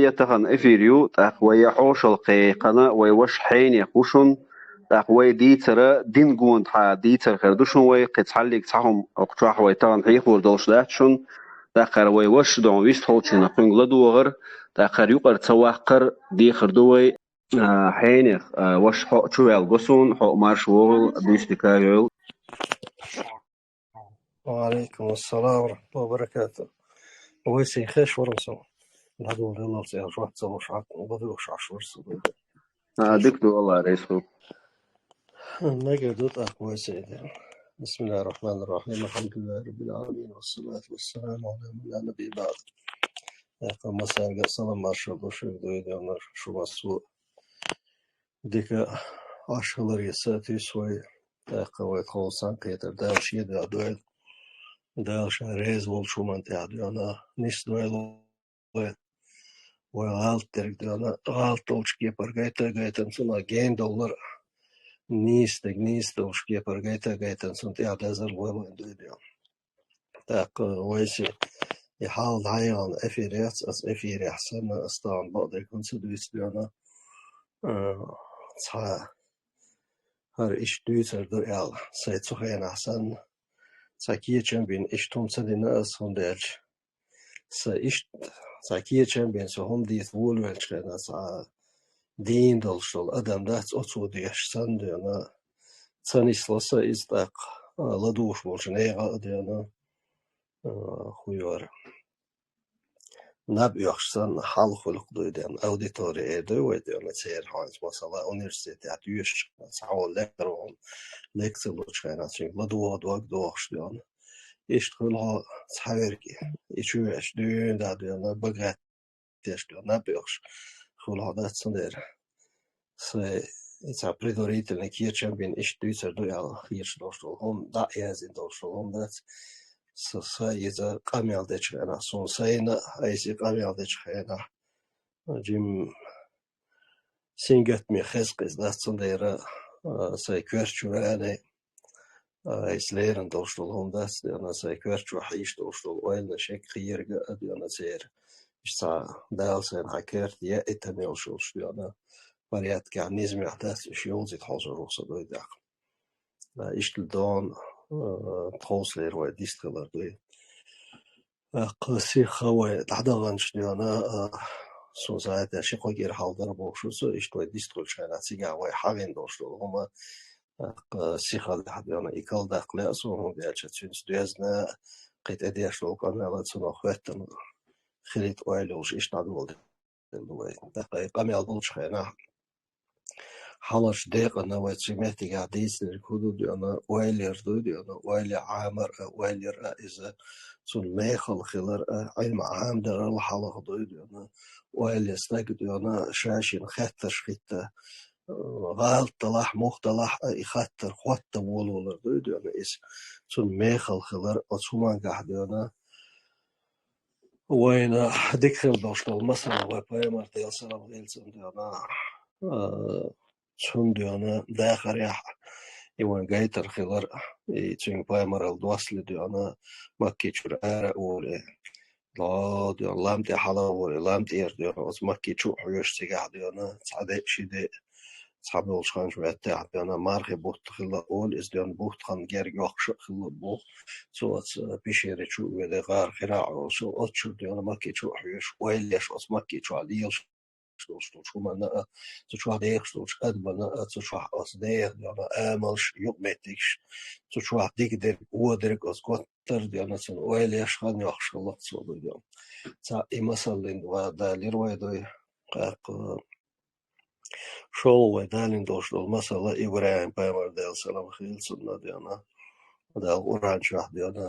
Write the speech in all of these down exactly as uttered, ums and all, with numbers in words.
Я тахана эфир ю, тӀаккха вай я хьошалгӀа кхайкхина, вай ваша Хьенех ву шун, тӀаккха вай дийцар дин гонаха дийцар хир ду шун вай, кхин цхьаллиг цхьа хӀума окху чохь вай тахана хьехор долуш дац шун, тӀаккха вай ваша догӀу вистхуьлучунах кхуьнга ладогӀар, тӀаккха юкъара ца ваккхар дехар ду вай, а, Хьенех, а, ваша хьо а чу ваьлла го суна, хьо а марша вогӀийла, дуьйцу дика а йойла. Ва алейкум ассалам ва рахматуллахи ва баракатух. Вай сайн хеш вара со. ДӀадола делалц я жоп ца луш, хьакъ, ладугӀуш Ӏаш вара со. А, дика ду, Алла реза хуьлда. Мегар ду тӀаккха вай сайн дела. بسم الله الرحمن الرحيم. الحمد لله رب العالمين. والصلاة والسلام على من لا نبي بعده. ТӀаккха массаьрга салам маршалла ду шуьга, дуй дела, шу массо а дика Ӏаш хиларе са а туьйсу вай, тӀаккха вай тховса санна кхетар Дала шен дуьхьа дойла. Дала ша реза волчу хӀуманна тӀехь дуьйна нисдойла вай. Вай гӀалат дерг дуьйна, гӀалат долчу кепара гайта а гайтина, цунах гена довлар а, нийса дерг нийса долчу кепара гайта а гайтина, цунна тӀехь дазар вай вайн дуй дуьйна. ТӀаккха вайси и хьал дӀаяхана эфир яц, аса эфирехь санна, аса тахана бакъдерг хӀунда ца дуьйцу дуьйна, а, цхьа хӀара иштта дуьйцур ду аьлла, сайн цу хенахь санна, цхьа кечам бина иштта хӀума ца дина аса, хӀунда аьлча, сан иштта цхьа кечам бина со хӀума дийца волавеллачу хенахь, цхьа дийна долуш долу адам дац, оцо дешаш санна дуьйна, ца нисло сан иза тӀаккха, а, ладугӀуш болчу нехан а дуьйна, а, хӀун яра. Наб оьхуш санна, хьал хуьлу-кх дуй дела, аудитори эр ду вай дела, церан хьоьца масала, университетехь доьшуш, цхьа волу лекци лучу хенахь, цуьнга ладогӀа дог дохуш дела. Иштта хуьлу хьо цхьаверг, и чу веача дуьйна да дела, багат деш дела, наб оьхуш хуьлу хьо дац, цундела. Сайн и цхьа предварительный кечам бина иштта дуьйцур ду аьлла, хеташ долуш долу хӀума, дӀа а яздина долуш долу хӀума дац. Сан, сан иза къамел дечу хенахь, суна сайна а, айса и къамел дечу хенахь, жим сингаттаме хеза-кх иза дац, цундела, а, сайн коьрта чу веана, а, айса леррина долуш долу хӀума дац, дела, сайн коьрта чохь йиш долуш долу ойланаш ерг а, дуьйна, церан. Иштта цхьа Дала сайна хьан коьрта яийтина йолуш йолуш, дуьйна, порядкехь, низамехь дац, уьш йовзийта хьовсур ву со дуй дела. А, иштта дона, а, тховсалера вай дистхилар дуй. ТӀаккха сиха вай дӀадаханчу дуьйна, а, суна сагӀатехь ши-кхо кӀира хьалдара бохуш ву со, иштта вай дистхуьлучу хенахь цигахь вай хьахийна долуш долу хӀума, тӀаккха сихаллехь дуьйна и каладаккха лаьа суна, хӀунда аьлча цуьнца доьзна, кхин тӀедеш долу къамел а цунах хӀоьттина хилийта ойла йолуш иштта дӀадола делла ду вай. ТӀаккха и къамел долчу хенахь, хьалхарчу декъана вай цу меттигехь дийцинарг хӀун ду дуьйна, ойла яр ду дуьйна, ойла яр Ӏамар а, ойла яр а иза, цунна мехала хилар а, Ӏилма Ӏамадарал хьалха ду дуьйна, ойла яр стаг дуьйна, ша шена хеттарш хӀитта, гӀалат далахь, муха далахь а, и хаттар хӀотта волавалар ду дуьйна иза, цунна мехала хилар, оцу хӀумангахь дуьйна, вайна дика хила долуш долу масала вай пайхамар, Делан салам хуьлда цунна, дуьйна, а, цунна дуьйна дахарехь, и вайн гайтар хилар, и цуьнга пайхамаралла доссале дуьйна, Макки чуьра ара а волий, ло дуьйна, лам тӀе хьала а волий, лам тӀера дуьйна, оцу Макки чу а хьоьжуш цигахь дуьйна, цхьа де а, ши де а, цхьаболчу хан чу веттехь дуьйна, мархи бутт хилла олу иза дуьйна, бутт хан герга йоккхуш а хилла бу. Цо оцу пещера чу а веде, гӀар Хира а олуш, оцу чуьра дуьйна Макки чу а хьоьжуш, ойла еш оцу Макки чохь лелаш долуш долчу хӀуманна а, цу чохь дехаш долчу адаманна а, цу чохь оцу нехан дуьйна амалш, юкъаметтигаш, цу чохь дика дерг, вон дерг оцу готтар дуьйна, цунна ойла еш хан йоккхуш хилла-кх цо дуьйна. Цхьа и масаллин ва далира вай дуй, тӀаккха шолгӀа вай далийна долуш долу масала ИбрахӀим-пайхамар, Делан салам хуьлда цунна, дуьйна, Дала Къуръан чохь дуьйна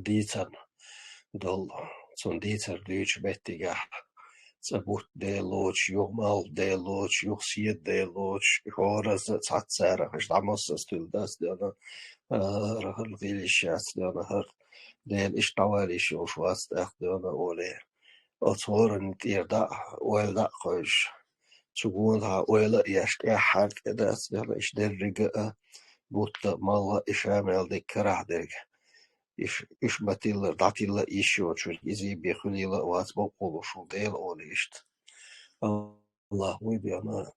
дийцина долу, цунна дийцар дуьйцучу меттигехь, цӀа бутт Дела лоцуш, юха малх Дела лоцуш, юха седа Дела лоцуш, хӀоразза а цхьацца царах, иштта дӀа массаза туьлла дац дуьйна, а, хӀара, хӀара гӀийла йиш яц дуьйна, хӀара Дела иштта дӀавала йиш йолуш вац тӀаккха дуьйна олий. Оцу хӀоранна тӀера дӀа а, ойла дӀа а кхойкхуш, цу гонахьа ойла а еш, тӀаьххьара тӀе дац дуьйна, иштта деррига а, бутт а, малх а, и ша мел дерг, карахь дерг. иш, иш ма тиллара, дӀатилла а йиш йоцуш верг, иза бен хуьлийла а вац бакъо луш волу Дела олий иштта. Аллах вуй дена.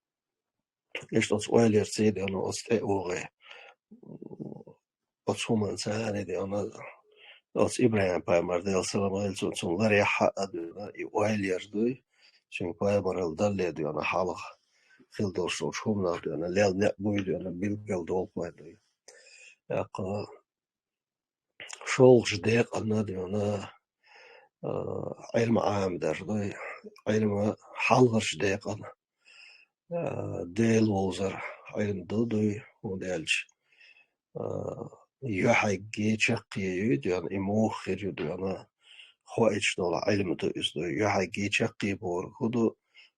Иштта оцу ойлаярца дена оцу тӀе а вогӀий. Оцу хӀуманца а дена, оцу ИбрахӀим-пайхамар, Делан салам хилла цунна, цунна ларъяхь а дена, и ойла яр дуй, цуьнан пайхамаралла далале дена хьалха хила долуш долчу хӀуманах дена, лелла некъ буй дена, билггал долу вайн дуй. ТӀаккха шолгӀачу декъана дена, а, Ӏилма Ӏамадар дуй, Ӏилма хьалхарчу декъана, а, Дела вовзар Ӏилма ду дуй, хӀунда аьлча, а, юьхьигге чаккхе юй дена, и муха хир ю дена, хоуьйтуш долу Ӏилма ду иза дуй, юьхьигге чаккхе бохург хӀун ду,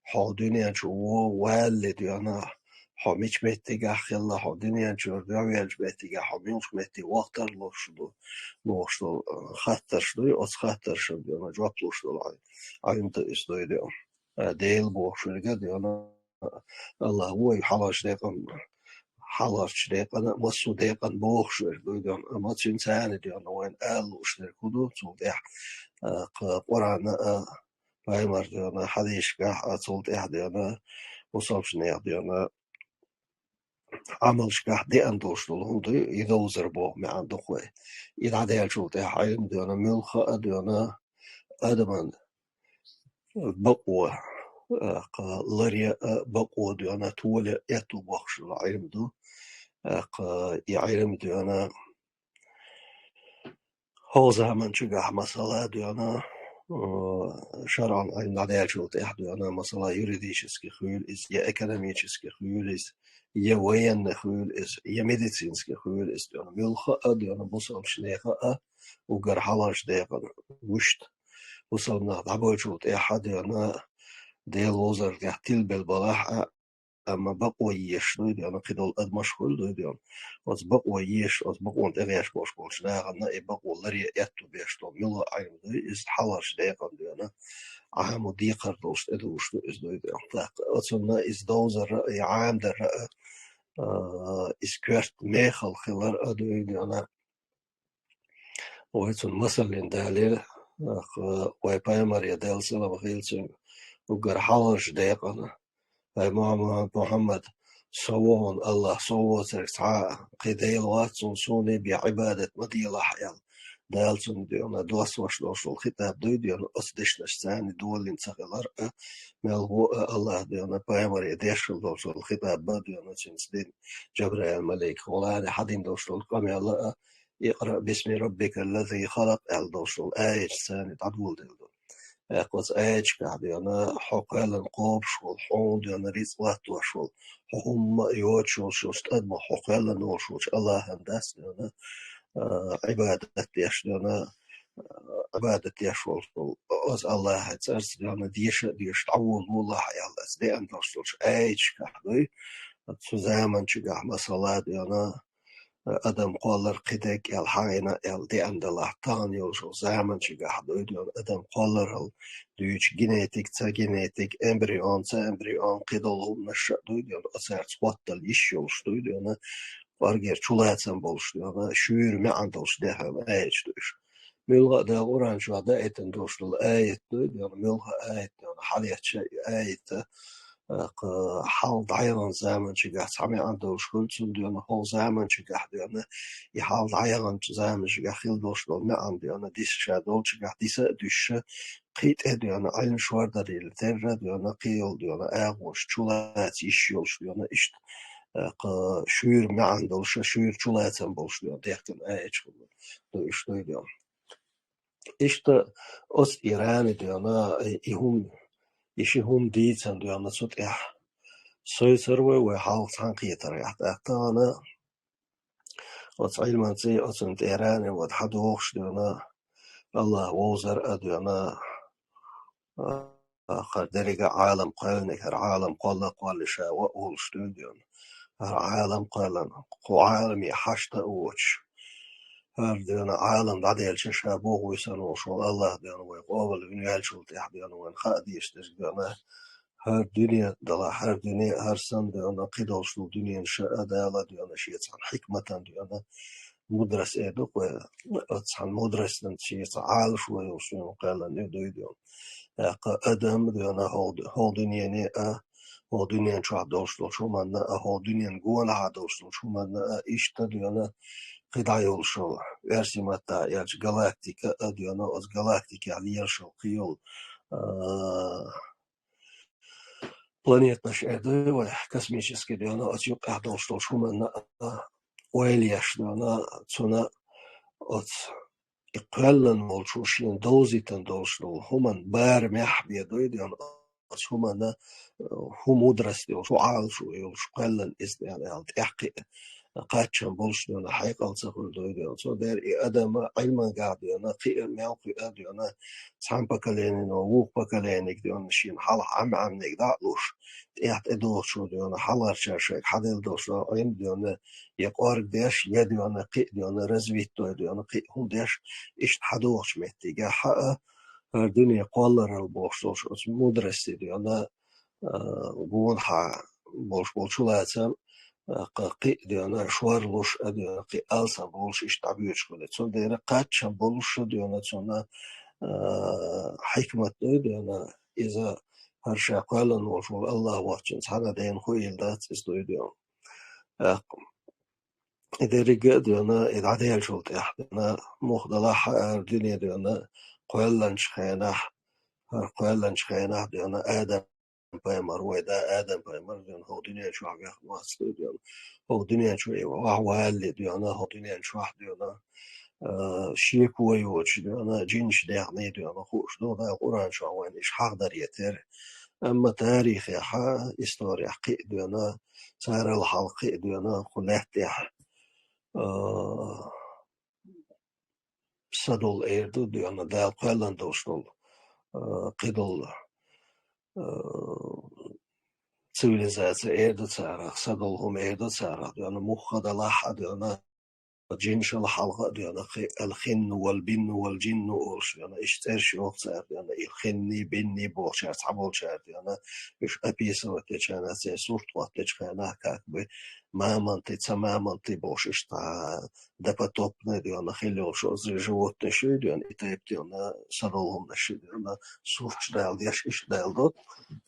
хьо дуьнен чу вон валале дена, хьо мича меттигахь хилла, хьо дуьнен чуьра дуьхьавеллачу меттигахь, хьо муьлхачу метте вахтар луш ду, лохуш долу, а, хаттарш дуй, оцу хаттаршна дена жоп луш долу Ӏилма ду иза дуй дена. А, Дела бохуш верг а дена, Аллах вуй хьалхарчу декъана, хьалхарчу декъана, массо а декъана бохуш верг дуй дена, амма цуьнца а дена вайна ала лууш дерг хӀун ду, цул тӀаьхьа, а, кху Къуръана а, пайхамар дена, хьадисашкахь а, цул тӀаьхьа дена, бусалбанех дена, Ӏамалшкахь деана долуш долу хӀума дуй, и довзар боху маьӀна ду-кх вай. И дӀадаьллачул тӀаьхьа Ӏилма дена, муьлхха а дена, адаман бакъо, а, кху ларъян а, бакъо дена, толаян а аьтту бохуш долу Ӏилма ду. А, кху и Ӏилма дена, хӀокху заманчигахь, масала, дена, а, шарӀан Ӏилма дӀадаьллачул тӀаьхьа дена, масала, юридический хуьлу иза, я экономический хуьлу иза, я военный хуьлу иза, я медицинский хуьлу иза дена. Муьлхха а дена, бусалбанех а, уггар хьалхарчу декъана вуьшта бусалба нах дӀабоьллачул тӀаьхьа дена, Дела вовзарх тӀехь тилбелла балахь а, амма бакъо езаш дуй дена, кхидолу адамаш хуьлу дуй дена. Оцу бакъо езаш, оцу бакъонна тӀегӀерташ болуш болчу нахана и бакъо ларъян аьтту беш долу муьлхха а Ӏилма дуй, иза хьалхарчу декъана дена, Ӏамо декхар долуш тӀедугӀуш ду иза дуй дена. ТӀаккха оцунна иза довзар а, и Ӏамадар а, а, иза коьрта мехала хилар а дуй дена. Вай цунна масаллин далийра, а, вай пайхамаре, Делан салам хилла цуьнга, уггар хьалхарчу декъана: «Ай Мухьаммад, Мухьаммад, со ву хьуна Аллах, со воцург цхьа а кхин Дела вац, цунна суна бен Ӏибадат ма делахь», — аьлла. Дала цунна дена доссош долуш долу хитаб дуй дена, оцу дешнашца долийна ца хилар а, мел ву а Аллах дена пайхамаре деш хилла долуш долу хитаб бан дена, цуьнца дина Джабраил малик хьолане хьадина долуш долу къамел а, «Икъра бисми раббика ллази халакъ» аьлла долуш долу аяташ царна дӀадоладелла ду. ТӀаккха оцу аяташкахь дена, хьо кхоьллина кхобуш волу, хьуна дена рицкъ латтош волу, хьо хӀумма а йоцуш йолуш йолчу тӀадамах хьо кхоьллина волуш волчу Аллахьан дац дена, а, Ӏибадат деш дена, а, Ӏибадат деш волуш волу оцу Аллахьан цӀарца дена деша а дешаш дӀаволаволахь аьлла, оцу деана долуш долчу аяташкахь дуй. Цу заманчигахь, масала, дена, адам кхоллар кхидерг аьлла, хьагӀина аьлла, деана далахь, тахана йолчу заманчигахь дуй дена, адам кхолларал дуьйцу генетик, ца генетик, эмбрион, ца эмбрион, кхидолу хӀуманаш а дуй дена, оцаьрца хоттал йиш йолуш дуй дена, кӀоргера чулацам болуш дена, шуьйра маьӀна долуш дехьа аяташ ду уьш. Муьлхха а Дала Къуръан чохь даийтина долуш долу аят дуй дена, муьлхха а аят дена, хьалаьцча и аят, а, кху хьалха дӀаяханчу заманчигахь цхьа маьӀна долуш хуьлу цунна дена, хӀокху заманчигахь дена, и хьалха дӀаяханчу заманчигахь хила долуш долу маьӀна дена, диса ша долчигахь диса а дуьсуш, кхин тӀе дена, Ӏилма шордарийла терра дена, кхин йолу дена, агӀонаш чулаца йиш йолуш дена, иштта, а, кху шуьйра маьӀна долуш, шуьйра чулацам болуш дена, дехкина аяташ хуьлу ду уьш дуй дена. Иштта оцу Иране дена, и хӀума, и ши хӀума дийцан дена цу тӀехь. Сойцар вай, вай хьалха цхьаьнакхетарехь, тӀаккха тахана оцу Ӏилманций, оцунна тӀе Иране вада хьадохуш дена, Аллах вовзар а дена, а, хӀара деррига Ӏалам кхоьллинарг, хӀара Ӏалам кхолла а кхоллий ша ван а волуш дуй дена. ХӀара Ӏалам кхоьллина, кху Ӏаламе хьашт а воцуш, хӀара дена Ӏалам дӀаделча ша бохуш санна волуш волу Аллах дена вай къобал вина ваьллачул тӀехь дена вайна хаа дезаш дерг дена, хӀара дуьне а далахь, хӀара дуьне а, хӀара санна дена, кхидолуш долу дуьненаш а Дала дена шен цхьана хьикматан дена, мудрость эр ду-кх вай, оцу цхьана мудростан шен цхьа Ӏалашо йолуш шена кхоьллина ю дуй дуьйна. ТӀаккха адам дуьйна хӀокху, хӀокху дуьнене а, хӀокху дуьнен чохь долуш долчу хӀуманна а, хӀокху дуьненна гонахьа долуш долчу хӀуманна а, иштта дуьйна кхидӀа йолуш йолу, оьрсийн маттахь аьлча, галактика а дуьйна, оцу галактикехь лелаш йолу кхин йолу, а, планеташ эр ду вай, космический дуьйна, оцу юккъехь долуш долчу хӀуманна а ойла еш дуьйна, цунна оцу и кхоьллина волчо шена довзийтина долуш долу хӀуманна барамехь бен дуй дуьйна, оцу хӀуманна, э, хӀун мудрость йолуш, хӀун Ӏалашо йолуш кхоьллина иза дуьйна аьлла, тӀаьхьа кхин а кхаччам болуш дуьйна хьекъал ца хуьлу дуй дуьйна. Цундела и адам а Ӏилманехь дуьйна, кхин а мел кхин а дуьйна, цхьана поколенино вукху поколенига дуьйна шена хьалха Ӏам-Ӏамниг дӀа а луш, тӀаьхьа тӀедогӀучо дуьйна хьалхарчара шайга хьаделла долуш долу Ӏилма дуьйна я кӀоргдеш, я дуьйна кхин а дуьйна развитие дуьйна кхин а хӀума деш, иштта хьадогӀучу меттигехь а, хӀара дуьне кхолларал бохуш долуш оцу мудрости дуьйна, а, гонахьа болуш болчу лаца, а, кхин а дуьйна шорлуш а дуьйна кхин а алсам болуш иштта дӀабоьдуш хуьлу. Цундела кхаччам болуш а дуьйна цунна, а, хьикмат дуй дуьйна, иза хӀара ша кхоьллина волуш волу АллахӀ воцчунна цхьана а дена хуийла дац иза дуй дуьйна. ТӀаккха и дерриге а дуьйна, и дӀаделлачул тӀаьхьа дуьйна, муха далахь а хӀара дуьне дуьйна, кхоьллинчу хенахь, хӀара кхоьллинчу хенахь дуьйна, Адам-пайхамар, вай да Адам-пайхамар дуьйна, хӀокху дуьнен чохь вехна вац дуй дуьйна. ХӀокху дуьнен чу и охьавалале дуьйна, хӀокху дуьнен чохь дуьйна, а, шеко йоцуш дуьйна, жинаш дехний дуьйна, хууш ду, Дала Къуръан чохь вайна иштта хьахадар етара. Амма тарихехь, исторехь кхин а дуьйна, царал хьалха кхин а дуьйна, кху лаьттахь, а, са долу эр ду дуьйна, Дала кхоьллина долуш долу, а, кхидолу, а, цивилизация эр ду царах, са долу хӀума эр ду царах дуьйна, муха далахь а дуьйна, жинашал хьалха а дуьйна, кхин а ал-хинну вал-бинну вал-жинну олуш дуьйна, иштта цӀераш йоху цара дуьйна, и хинни, бинни бохучара цхьаболчара дуьйна, уьш описывать дечу хенахь, церан сурт хӀоттадечу хенахь, как бы, мамонты, ца мамонты бохуш, иштта допотопный дуьйна хилла йолуш оцу животныш ю дуьйна, и тайпа дуьйна са долу хӀуманаш ю дуьйна, сурташ дала деш, иштта дала ду.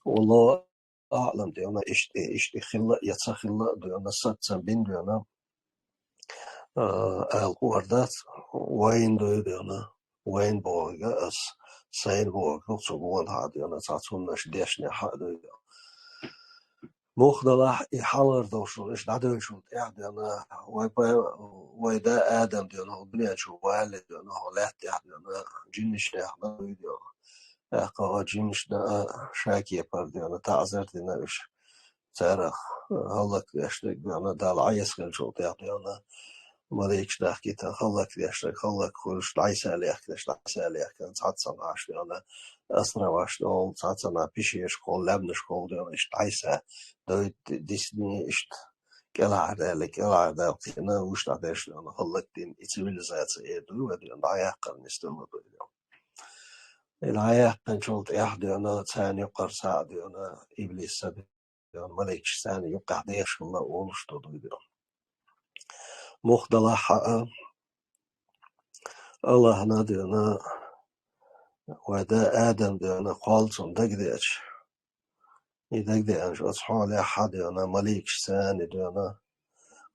Валлаху аӀлам дуьйна, иштта, иштта хилла а, я ца хилла а дуьйна, сацам бина дуьйна, а, ала кхоар дац, вайна дуй дуьйна, вайна бохург ас сайна бохург ду, цу гонахьа дуьйна, цхьа цуннаш дешнехь а дуй дуьйна. Муха далахь и хьалхара долуш долу, иштта дӀадевллачул тӀаьхьа дуьйна, вай пай-, вай да Адам дуьйна, хӀокху дуьнен чу валале дуьйна, хӀокху лаьттахь дуьйна, жинаш дехна дуй дуьйна. ТӀаккха хӀокху жинашна а ша кепара дуьйна, таӀзар дина уьш. Царах хӀаллакдеш дерг дуьйна, Далла Ӏеса хилчул тӀаьхьа дуьйна, маликаш дахкийтина хӀаллакдеш дерг хӀаллакхуьлуш, дӀасалаьхкинарш дӀасалаьхкина, цхьацца санна Ӏаш дуьйна, островаш долу, цхьацца санна пещерашкахула, лаьмнашкахула дуьйна, иштта дӀаса, дойт дисни иштта, кӀелхьардаьлла, кӀелхьардаьлла кхиъна, уьш дӀадерш дуьйна, хӀаллакдина и цивилизация эр ду вай дуьйна, дӀаяьккхина нисделла дуй дуьйна. И дӀаяьккхинчул тӀаьхьа дуьйна, царна юккъара цхьаъ дуьйна, иблис са дуьйна, маликаш царна юккъехь дехаш хилла олуш ду дуй дуьйна. Муха далахь а, АллахӀна дуьйна, вай да Адам дуьйна, кхолла цунна дагадеача, и дагадеанчу оцу хьолехь а дуьйна, маликаш царна дуьйна,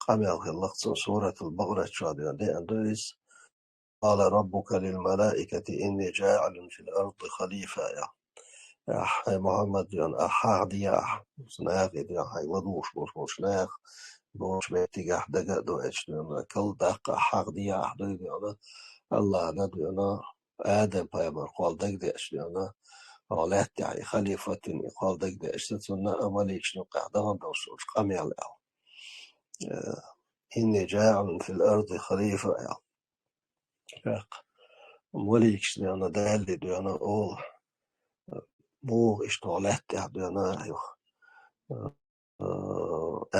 къамел хилла-кх цунна, Суратул-Бакъарат чохь дуьйна деана ду иза. قال ربك للملائكة إني جاعل في الأرض خليفة, аьлла. Ахь, хьай Мухьаммад дуьйна, ахь хьахадехьа, наха дуьйна, хьайга ладугӀуш болуш болчу наха, болчу меттигехь дага а доуьйтуш дуьйна, кал даккха ахь хьахадехьа дуй дуьйна, АллахӀна дуьйна, Адам-пайхамар кхолла дагадеача дуьйна, хӀокху лаьттахь и халифат вина и кхолла дагадеача, цунна а маликашна юккъехь дахана долуш долчу къамел аьлла. Э, إني جاعل في الأرض خليفة, аьлла. ТӀаккха маликаш дуьйна, Далли дуьйна олу, муха иштта хӀокху лаьттахь дуьйна, юха, э,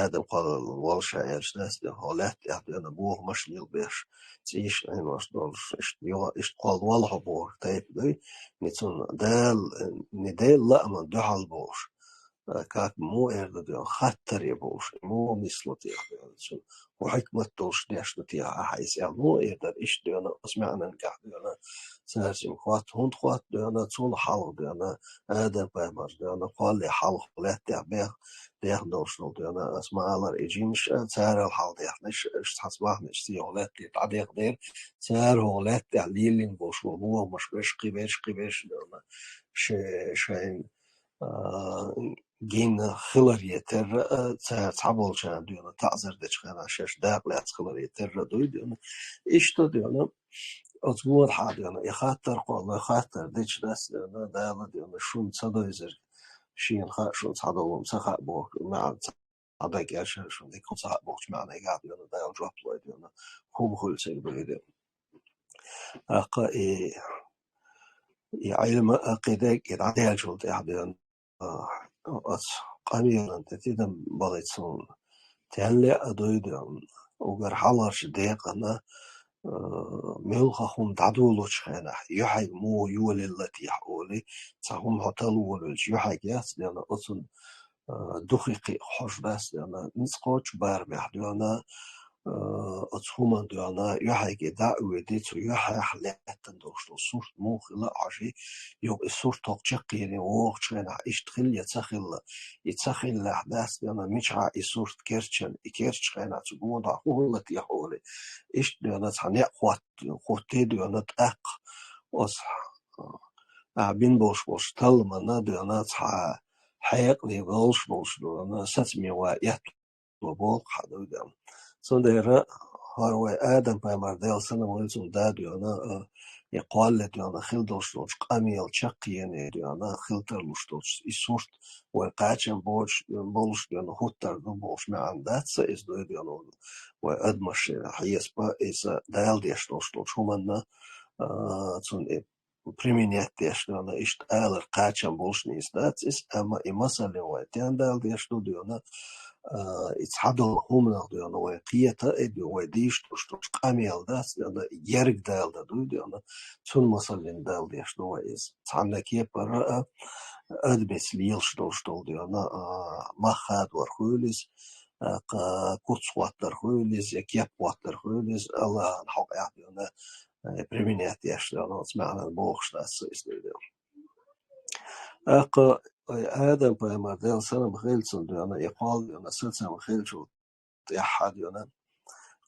Адам кхолла волуш аьлча дац дуьйна, хӀокху лаьттахь дуьйна, муха машанаш беш, цӀийш Ӏенош долуш, иштта юха, иштта кхолла волла хьо бохург тайпа дуй, ни цунна Дала, ни Делан лааман дуьхьал бохуш. как му эр ду дена, хаттаре болуш, му мисло теха дена, цу хӀу хьикмат долуш деш ду теха ахьа иза аьлла, му эр дара, иштта дена, оцу маьӀнан гахь дена, цаьрца им хӀотта, хӀунда хӀотта дена, цул хьалха дена, Адам пайхамар дена, кхолле хьалха лаьттехь бех, дехна долуш долу дена, ас ма аллара и жинаш, царал хьалха дехнаш, иштта цхьацца бахьанаш сехьа лаьтте дӀадехнера, цара хӀокху лаьттехь лелийна болуш болу бохамаш берш, кхин берш, кхин берш дена, ше-, шайн, а, гина хиларе терра, а, цара цхьаболчарна дена, таӀзар дечу хенахь шаьш дакъа лаьцна хиларе терра дуй дена. Иштта дена, оцу гонахьа дена, и хаттар кхолла, хаттар дечу дас дена, Дала дена, шуна ца дойзарг, шена хаьа, шуна цхьадолу ца хаьа боху, маьӀна ца дага аьлла шуна дика ца хаьа бохучу маьӀнегахь дена, Дала жоп лой дена, хӀума хуьлу цига дуй дена. ТӀаккха и, и Ӏилма а кхидерг и дӀадаьллачул тӀаьхьа дена, а, оцу къамелан тӀе тидам балица хӀума тенле а дуй дена, угар хьалхарчу декъана, а, муьлхха хӀума дӀадолучу хенахь, юьхьиг муха йолаелла техьа олий, цхьа хӀума хьо талволавелча, юьхьиг яц дена, оцунна, а, духи кхиъ хьожу дац дена, ницкъ кхочу барамехь дена, а, оцу хӀуманна дена, юьхьиге дӀа а воьдий, цу юьхьехь лаьттана долуш долу сурт муха хилла а хьожий, юха и сурт хӀокху чаккхене вогӀучу хенахь иштта хилла я ца хилла, и ца хиллехь дац дена, мичахьа и сурт керчан, и керчачу хенахь цу гонахь хӀун хилла техьа олий, иштта дена цхьа некъ хӀотт-, хӀоттий дена тӀаккха оцу, а, бина болуш болчу талламана дена цхьа хьекъале болуш болуш дена сацаме ван этту болу хьан дуй дена. Цундела хӀара вай Адам пайхамар Делан салам гӀелцун да дена, а, и кхолле дена хила долуш долчу къамел чаккхене дена хила тарлуш долчу и сурт вай кхачам боцуш, болуш дена хӀуттар ду бохуш маьӀна дац ца иза дуй дена, вай адамаш хьесапа иза Дала деш долуш долчу хӀуманна, а, цунна и применять деш дена, иштта алар кхачам болуш нийса дац иза, амма и масаллин вай тен Дала деш ду дена, а, и цхьадолу хӀуманах дена вай кхета а ду, вай дийш долуш долчу къамел дац дена, и герга Дала дан дуй дена, цунна масаллин Дала деш ду вай иза. Цхьанна кепара а адамица лелаш долуш долу дена, а, мах хадор хуьлу иза, а, кху-, куц хӀоттар хуьлу иза, я кеп хӀоттар хуьлу иза, Аллахьан хьокъехь дена, э, применять деш дена, оцу маьӀнан бохуш дац ца иза дуй дена. ТӀаккха, ой, Адам пайхамар Делан салам хилла цунна дена, и кхолла дена сацам хиллачул тӀаьхьа дена,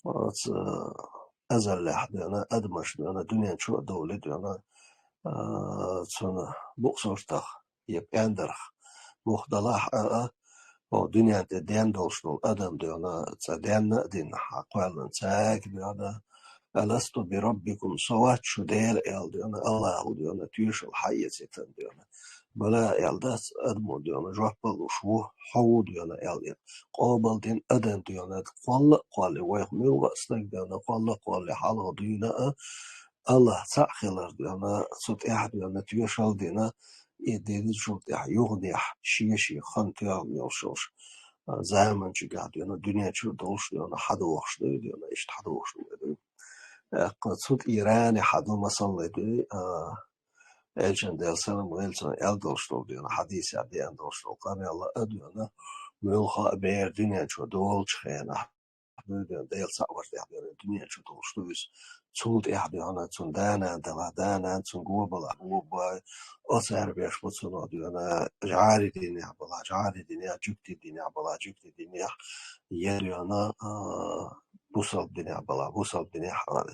оцу, э, азаллехь дена, адамаш дена, дуьнен чу а довли дена, а, цунна букъ суртах, я пӀендарх, муха далахь а, а, хӀокху дуьнен тӀе ден долуш долу адам дена, цкъа денна а дина, хьан кхоьллина цаьрга дена, «Аласту би раббикум, со вац шу Дела?» аьлла дена, Аллахьо дена, тоьшалла хьаэцийта дена. «Бала», аьлла дац, адамо дена, жоп а луш ву, хьо ву дена аьлла. Къобалдина адам дена, кхолла а кхоллий, вайх муьлхха а стаг дена, кхолла а кхоллий, хьалха дуьйна а, Аллахь цхьаъ хилар дена, цу тӀехь дена, тоьшалла дина, и динчул тӀехь юханехь шен-шен хан тоьхна йолуш йолуш, а, заманчуьнгахь дена, дуьнен чу долуш дена, хьадохуш дуй дена, иштта хьадохуш дуй. ТӀаккха цу тӀера хьан ду масалле дуй, а, Элчан Делан салам гӀелцун аьлла долуш долу дена, хьадисехь деана долуш долу къамел а дена, муьлхха а бер дуьнен чу долучу хенахь, дуй дена, Дела цхьаъ вар тӀехь дена, дуьнен чу долуш ду иза. Цул тӀехь дена, цунна да-нана далахь, да-нана, цунна го балахь, го бой, оцара беш бу цунах дена, жӀари динехь балахь, жӀари динехь, жуьгти динехь балахь, жуьгти динехь, я дена, а, бусалба динехь балахь, бусалба динехь а.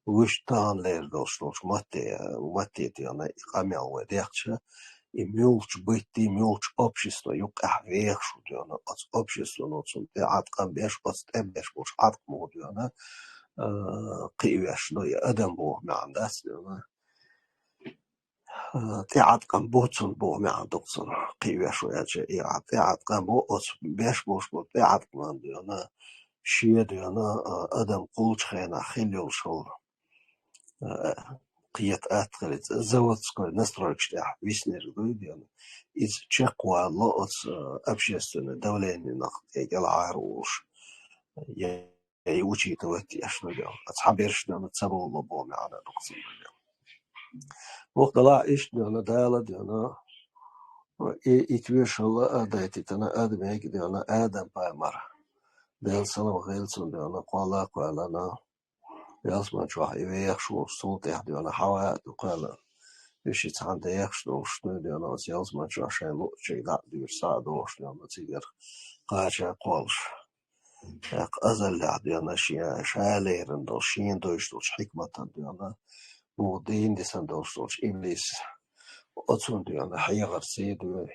Вуьшта тахана лер долуш долчу матте, матте дена, и къамел вай дехча, и муьлххачу быттий, муьлххачу общество юккъехь вехаш ву дена, оцу обществоно цунна тӀе Ӏаткъам беш, оцу тӀе беш болчу Ӏаткъамо дена, а, кхиъвеш ду, и адам боху маьӀна дац дена. А, тӀе Ӏаткъам бу цунна боху маьӀна ду-кх цунна, кхиъвеш ву аьлча, и Ӏа-, тӀе Ӏаткъам бу оцу беш болуш болу тӀе Ӏаткъаман дена, шен дена, а, адам кхуллучу хенахь хила йолуш йолу, а, кхета атта хилица, заводской настройкаш тӀехь виснарг дуй дена. Иза чекхвалало оцу, а, общественный давленинах тӀе кӀелхьара волуш. Я, я и учитывать еш ду дена. Цхьаберш дена ца бовлало боху маьӀна ду-кх цунна дена. Муха далахь иштта дена, Дала дена, И, и тоьшалла а дайтийтина адамега, дена, Адам пайхамар, Делан салам хилла цунна, дена, кхолла а кхоьллина, ялсамани чохь и вехаш волчу, цул тӀаьхьа, дена, Хьава а ду кхоьллина. Уьш и цхьаьна дехаш долуш ду, дена, оцу ялсамани чохь шайн луъучуьнга дӀа а дуьйцуш, схьа а догӀуш, дена, цигара кхача а кхоллуш. ТӀаккха азаллехь, дена, шен ша лерина долуш, шена девзаш долчу хьикматан, дена, муха дийна дисина долуш долчу иблис, оцунна, дена, хьехарца, дена,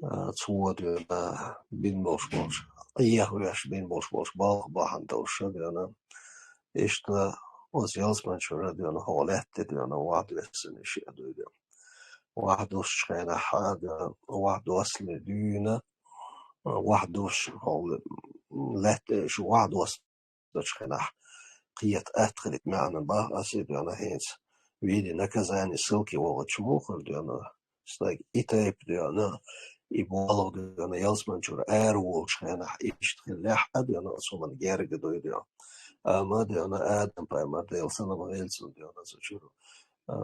а, цо, дена, бина болуш болчу, Ӏехавеш бина болуш болчу балха бахьана долуш, дена, иштта оцу ялсамани чуьра, дена, хӀокху лаьтта тӀе, дена, охьадоьссина и шиъ а дуй, дена. Охьадоссучу хенахь, дена, охьадоссале дуьйна, охьадоссучу хьо-, лаьтта шу охьадоссучу хенахь кхета атта хилийта маьӀна боху аса, дена, хӀинца. В виде наказания ссылки вогӀучу муха хир, дена, стаг и тайпа, дена, и болх, дена, ялсамани чуьра ара волучу хенахь иштта хиллехь а, дена, оцу хӀуманна герга дуй, дена. Амма, дена, Адам пайхамар, Делан салам хилла цунна, дена, цу чуьра, а,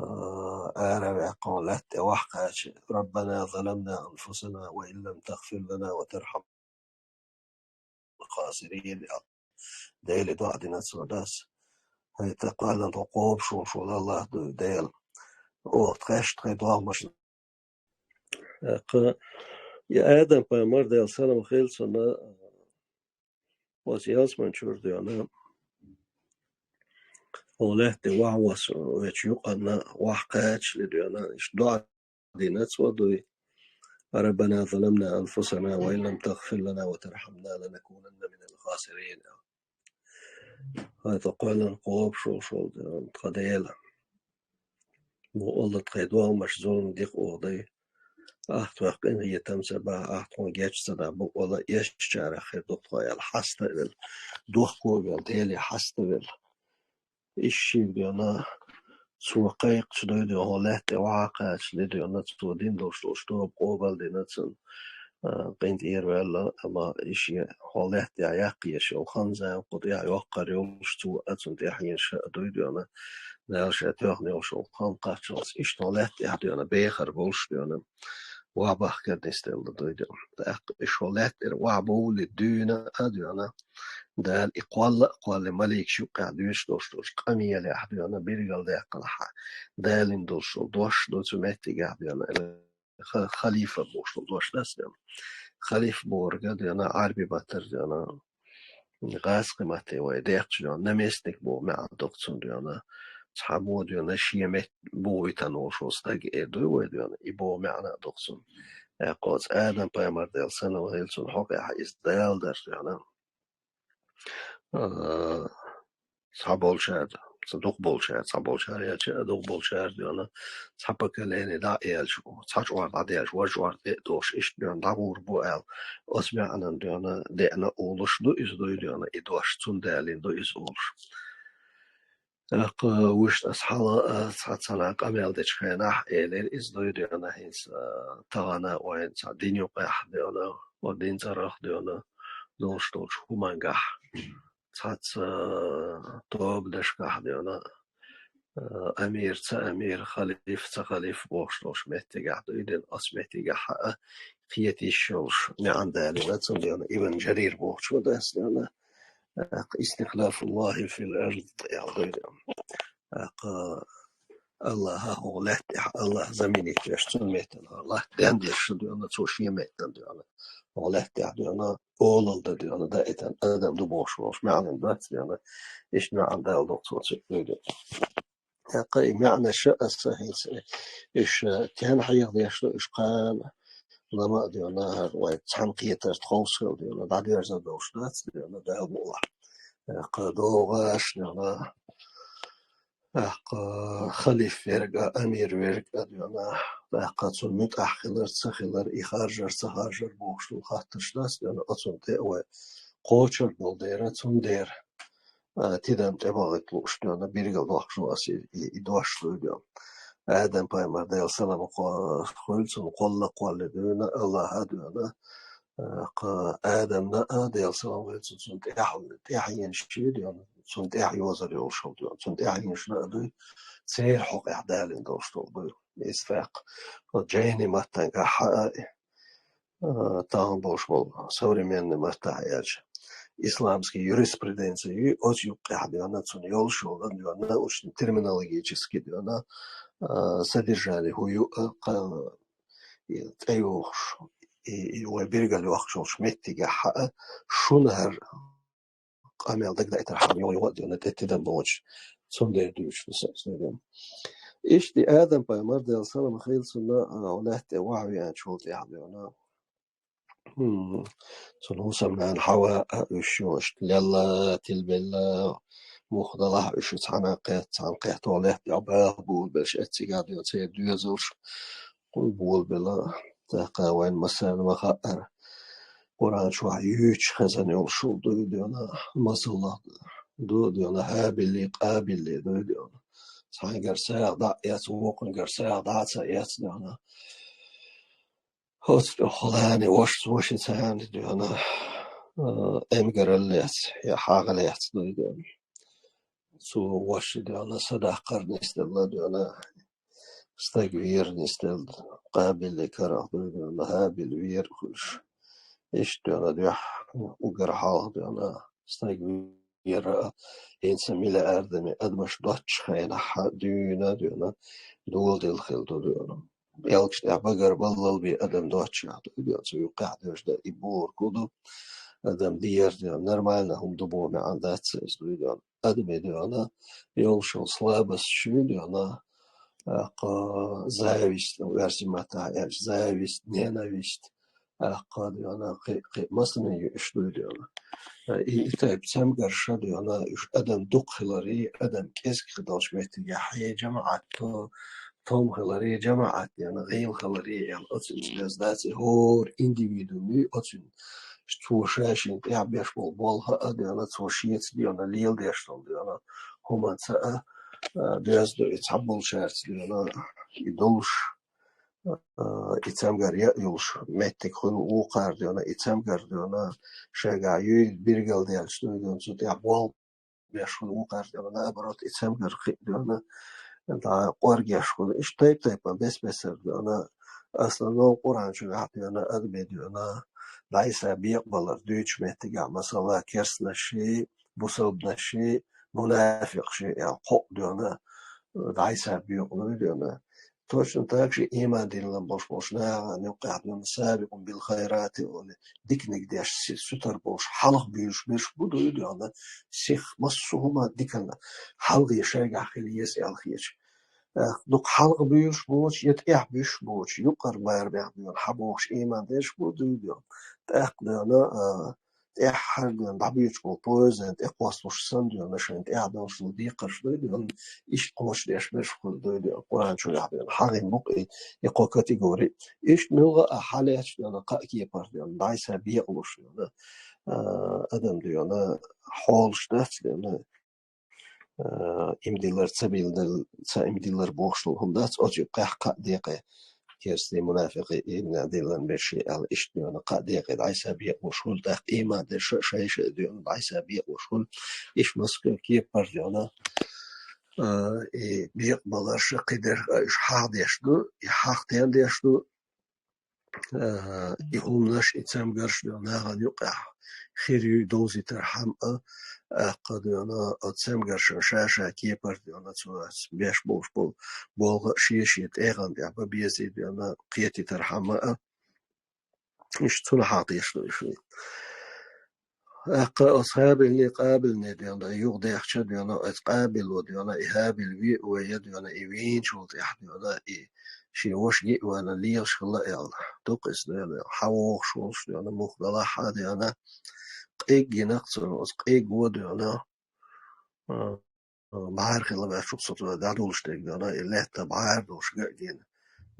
ара а ваьккхина, лаьтта тӀе охьакхача: «ربنا ظلمنا أنفسنا وإن لم تغفر لنا وترحمنا لنكونن من الخاسرين», — аьлла. Деле доӀа дина цо, дас. ХӀай, тӀаккха кхоьллина тхо кхобуш волуш волу АллахӀ дуй, Дела. Оха тхаьш тхайн догӀмашна. ТӀаккха и Адам пайхамар, Делан салам хилла цунна, оцу ялсамани чуьра, дена, хӀокху лаьтта тӀе охьавоссавеллачу юкъанна охьакхачале, дена, иштта доӀа дина цо дуй: «ربنا ظلمنا أنفسنا وإن لم تغفر لنا وترحمنا لنكونن من الخاسرين». ХӀай, тхо кхоьллина кхобуш волуш волу, дена, тхан Дела. Муха олу, тхайн догӀмашна зулам дина оха дай. Ахь тхох къинхетам ца бахь, ахь тхуна гечдар ца дахь, бакъ волу эшначарах хир ду тхо аьлла, хьаста а велла, дохко а велла, Деле хьаста а велла. Иштта шена, дена, цо кхайкхича дуй, дена, хӀокху лаьтта тӀе охьакхачале, дена, цо дина долуш долу тоба къобал дина цунна, а, къинтӀера ваьлла, амма и шен хӀокху лаьтта тӀехь яккха езаш йолу хан-зама кху тӀехь йоккхур йолуш, цо а, цунна тӀаьхьенаш а дуй, дена, Дала ша тоьхна йолуш йолу хан кхаччалц, иштта хӀокху лаьтта тӀехь, дена, бехар болуш, дена, охьабахкар нисделла дуй, дена. ТӀаккха уьш хӀокху лаьтта тӀера охьабовлале дуьйна а, дена, Дала и кхолла а кхоллий маликаш юккъехь доьшуш долуш долчу къамелехь, дена, билгалдаьккхинехь, далийна долуш долу дош ду цу меттигехь, дена, ха-, халифа бохуш долу дош дац, дена. Халифа бохург, дена, Ӏарби маттара, дена, гӀазкхийн матте вай дехча, дена, наместник боху маьӀна ду-кх цунна, дена. Цхьаммо, дена, шен метта бухуьйтан волуш волу стаг эр ду вай, дена, и боху маьӀна а ду-кх цунна. ТӀаккха оцу Адам пайхамар, Делан салам хилла цунна, хӀокхехь иза далийна дара, дена. А, цхьаболчара, цхьа дукхахболчара, цхьаболчара аьлча а, дукхахболчара, дена, цхьа поколение дӀа а яьлча, цхьа чкъор дӀадаьлча, важа чкъор тӀе а дохуш, иштта, дена, дӀагӀур бу аьлла, оцу маьӀнан, дена, деана олуш ду иза дуй, дена, и дош цунна далийна ду иза олуш. ТӀаккха вуьшта аса хьала, а, цхьацца къамел дечу хенахь элира иза дуй, дена, хӀинца, а, тахана вайн цхьа дин юкъехь, дена, хӀокху дин цӀарах, дена, долуш долчу хӀумангахь, цхьацца, а, тобанашкахь, дена, а, амир, ца амир, халиф, ца халиф бохуш долчу меттигехь дуй, дена, оцу меттигехь а кхета йиш йолуш маьӀна далийна цунна, дена, Ибн Жарир бохучо дац, дена, тӀаккха истихлафуллахи фил ард аьлла дуй, дена. ТӀаккха АллахӀа хӀокху лаьтта тӀехь, АллахӀ заменить веш, цуьнан меттана хӀара латта денна деш шу, дена, цо шен меттана, дена, хӀокху лаьтта тӀехь, дена, олалла дан, дена, даийтина адам ду бохуш волуш маьӀна дац, дена, иштта маьӀна далийна ду-кх цо цига дуй, дена. ТӀаккха и маьӀнаш а аса хӀинца, уьш, а, стенна хьехадеш ду, уьш кхана лама а, дена, хӀара вай цхьаьна кхетарца ховсал, дена, дӀадерзор долуш дац, дена, Дала мукъ лахь. ТӀаккха догӀуш, дена, тӀаккха халиф верг а, амир верг а, дена, тӀаккха цунна муьтӀахь хилар, ца хилар, и харжар, ца харжар бохуш долу хаттарш дац, дена, оцунна тӀе а вай кхочур болу дера, цундела, а, тидам тӀебахийта лууш, дена, билгал доккхуш ду аса и, и, и дош дуй, дена. Адам пайхамар, Делан салам кхо-, хуьлу цунна, кхолла а кхоллий дуьйна, АллахӀа, дена, а, кха-, Адамна а, Делан салам хуьлу цунна, тӀаьхьа-, тӀаьхьенаш, дена, цунна тӀехь йозар йолуш хилла дуй, цунна тӀехь йинаш а дуй, церан хьокъехь далийна долуш долу дуй. Иза тӀаккха, вот, жайни маттангахь а, а, тахана болуш болу современный маттахь аьлча, исламский юриспруденция ю, оцу юккъехь дуй, цунна йолуш йолу дуй, уьш терминологически дуй, а, содержание хӀун ю, а, кха-, и тӀейогӀуш, и, и вай билгалйоккхуш йолчу меттигехь а, шуна хӀара къамел дагадаийтархьама юха-юха а дуй, тӀе тидам бохучу, цундела дуьйцуш ду сан дуй. Иштта и Адам-пайхамар, Делан салам хила цунна, а, лаьтта тӀе вахьа веанчул тӀаьхьа дуй, хӀм, цуьнан хӀусамнана Хьава а уьш йолуш лелла, тилбелла, муха далахь уьш цхьаьна кхетта, цхьаьна кхетта лаьтта тӀехь баха болабелла, эццигахь дуй, церан доьзалш кхуьнга болабелла, тӀаккха вайна массарна ма хаъара, Къуръан чохь юьйцуш хезна йолуш хилла дуй, масала ду дуй, ХӀабилли, Къабилли дуй. Цхьаьнгара сагӀа дӀа а эцна, вукхуьнгара сагӀа дӀа а ца эцна дуй. Оцу тӀехь лаьцна вашас, вашица дуй, а, эмгаралла лаьцна, я хьагӀ лаьцна дуй. Цо вашас дуй, садаккхар нисделла дуй, стаг вер нисделла, Къабилли карах дуй, ХӀабил вер хуьлуш. Иштта дуй, дуьхьа уггар хьалха дуй, стаг вера, хӀинца миллиардами адамаш доцучу хенахь дуьйна дуй, доладелла хилла ду дуй. Пӏелгаш тӀехь багара баллал бен адам доцучехь дуй, цу юккъехь дерш дан и бохург хӀун ду, адам дера дуй, нормально хӀума ду боху маьӀна дац иза дуй. Адаме дуй, йолуш йолу слабость ю дуй, тӀаккха зависть, оьрсийн маттахь аьлча, зависть, ненависть, тӀаккха дуй, кхин, кхин массанхьа ю уьш дуй. И, и тайпа цамгарш дуй, уьш адам дукха хиларе, адам кӀезиг хир долчу меттигехь, хье жамаӀат то, том хиларе, жамаӀат дуй, гӀийла хиларе, аьлла, оцу иза дац, и хӀора индивидууме оцу цо ша-шена тӀехь беш болу болх а дуй, цо шеца дуй, леладеш долу дуй, хӀуманца а, а, доьзна ду и цхьаболчаьрца дуй, и долуш, а, и цамгар яа йолуш меттиг хуьлу вукхара дуй, и цамгар дуй, шайгахь юй билгалдаьлча дуй, цу тӀехь болх беш хуьлу вукхара дуй, наоборот, и цамгар кхин а дуй, дӀа кӀоргеш хуьлу. Иштта тайп-тайпана бес-бесара дуй, основном Къуръан чуьнгахь дуй, адаме дуй, дӀасабекъабалар дуьйцучу меттигехь, масала, керстанашший, бусалбанашший, мунафикъший аьлла кхоъ дуй, дӀасабекъалур дуй. Точно так же ийман диллина болуш болчу нахана юккъехь дуй, сабикъун бил хайрати олий, диканиг деш, си-, сутара болуш, хьалха буьйлуш берш бу дуй, сиха массо а хӀума диканна хьалхе шайгахь хила еза аьлла хеташ. Э, дукха хьалха буьйлуш боцуш, я тӀехь буьсуш боцуш, юккъера барамехь дуй, хьан бохуш ийман дерш бу дуй. ТӀаккха дуй, а, тӀаьххьара дуй, дӀабуьйцуш болу поездана тӀекхоссалуш санна дуй, шайна тӀехь долуш долу декхарш дуй, иштта кхочушдеш берш хуьлу дуй, Къуръан чуьнгахь дуй, хьагӀ бу-кх и, и кхо категори. Иштта муьлхха а хьалаьцча дуй, кхаа кепара дуй, дӀасабекъалуш дуй, а, адам дуй, хьолаш дац дуй, а, ийман диллар, ца билдал-, ца ийман диллар бохуш долу хӀума дац, оцу юккъехь кхаа декъе, керстий, мунафикъий ийман диллина берш аьлла, иштта дуй, кхаа декъе дӀасабекъалуш хуьлу, тӀаккха ийман дерш а шай-шай дуй, дӀасабекъалуш хуьлу, иштта массо а кепара дуй, а, и бекъабаларш а кхидерш а уьш хьагӀ деш ду, и хьагӀ стенна деш ду, а, и хӀуманаш, и цамгарш дуй, нахана юккъехь хир юй довзийтархьама а, тӀаккха дуй, оцу цамгаршна ша-ша кепара дуй, цо беш болуш болу болх а шен-шен тӀегӀан тӀехь бан безий дуй, кхетийтархьама а, иштта цунна хьагӀ деш ду уьш. ТӀаккха оцу ХӀабилний, Къабилний дуй, юхадехча дуй, оцу Къабило дуй, и ХӀабил ве а вайна дуй, и вийначул тӀаьхьа дуй, и шен ваша гиъ вайна лелаш хилла аьлла. Дукха иза дуй, хьан вогӀуш волуш дуй, муха далахь а дуй, къиг гина-кх цунна, оцу къиго дуй, а, бӀара хила ваьллачух со цо дӀадуллуш дерг дуй, и лаьтта бӀара долуш ган а гина.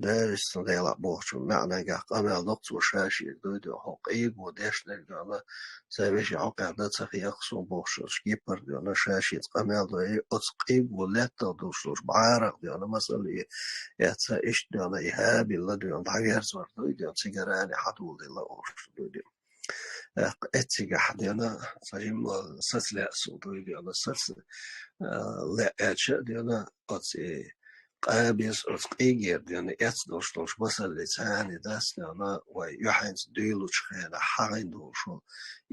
Дала веза цунна Делахь бохучун маьӀнагахь къамел доккху цо ша-шега дуй, хьо къиго деш дерг дуй, сан вешин хьокъехь дан ца хета суна бохуш, оцу кепара дуй, ша-шеца къамел дой, оцу къиго лаьттах долуш долуш бӀарах дуй, масала, и, я ца иштта дуй, и ХӀабила дуй, дӀаверзор дуй, цигара а хьадоладелла олуш дуй. ТӀаккха эццигахь дуьйна, цхьа жимма саца лаьа суна дуй дуьйна, саца, а, лаьа аьлча а дуьйна, оцу Къабилс оцу къийгера дуьйна эцна долуш долчу масаллица цхьаьна дац дуьйна, вай юьхьанца дуьйлучу хенахь хьагӀийна долуш волу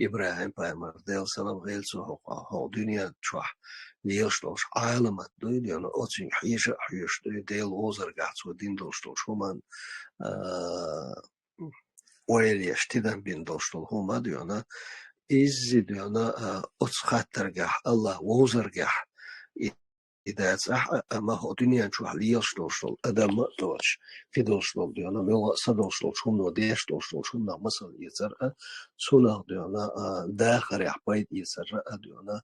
ИбрахӀим-пайхамар, Делан салам хуьлда цунна, хӀокху дуьнен чохь лелаш долуш Ӏаламат дуй дуьйна, оцуьнга хьежа а хьоьжуш дуй, Делан вовзаргахь цо дина долуш долчу хӀуманна, а, ойла еш, тидам бина долуш долу хӀума дуьйна, изза дуьйна, а, оцу хаттаргахь, АллахӀ вовзаргахь, и, и дацахь а, амма хӀокху дуьнен чохь лелаш долуш долу адам а доцуш, кхидолуш долу дуьйна, муьлхха а са долуш долчу хӀумано, деш долуш долчу хӀуманах масал эцар а, цунах дуьйна, а, дахарехь пайда эцар а дуьйна,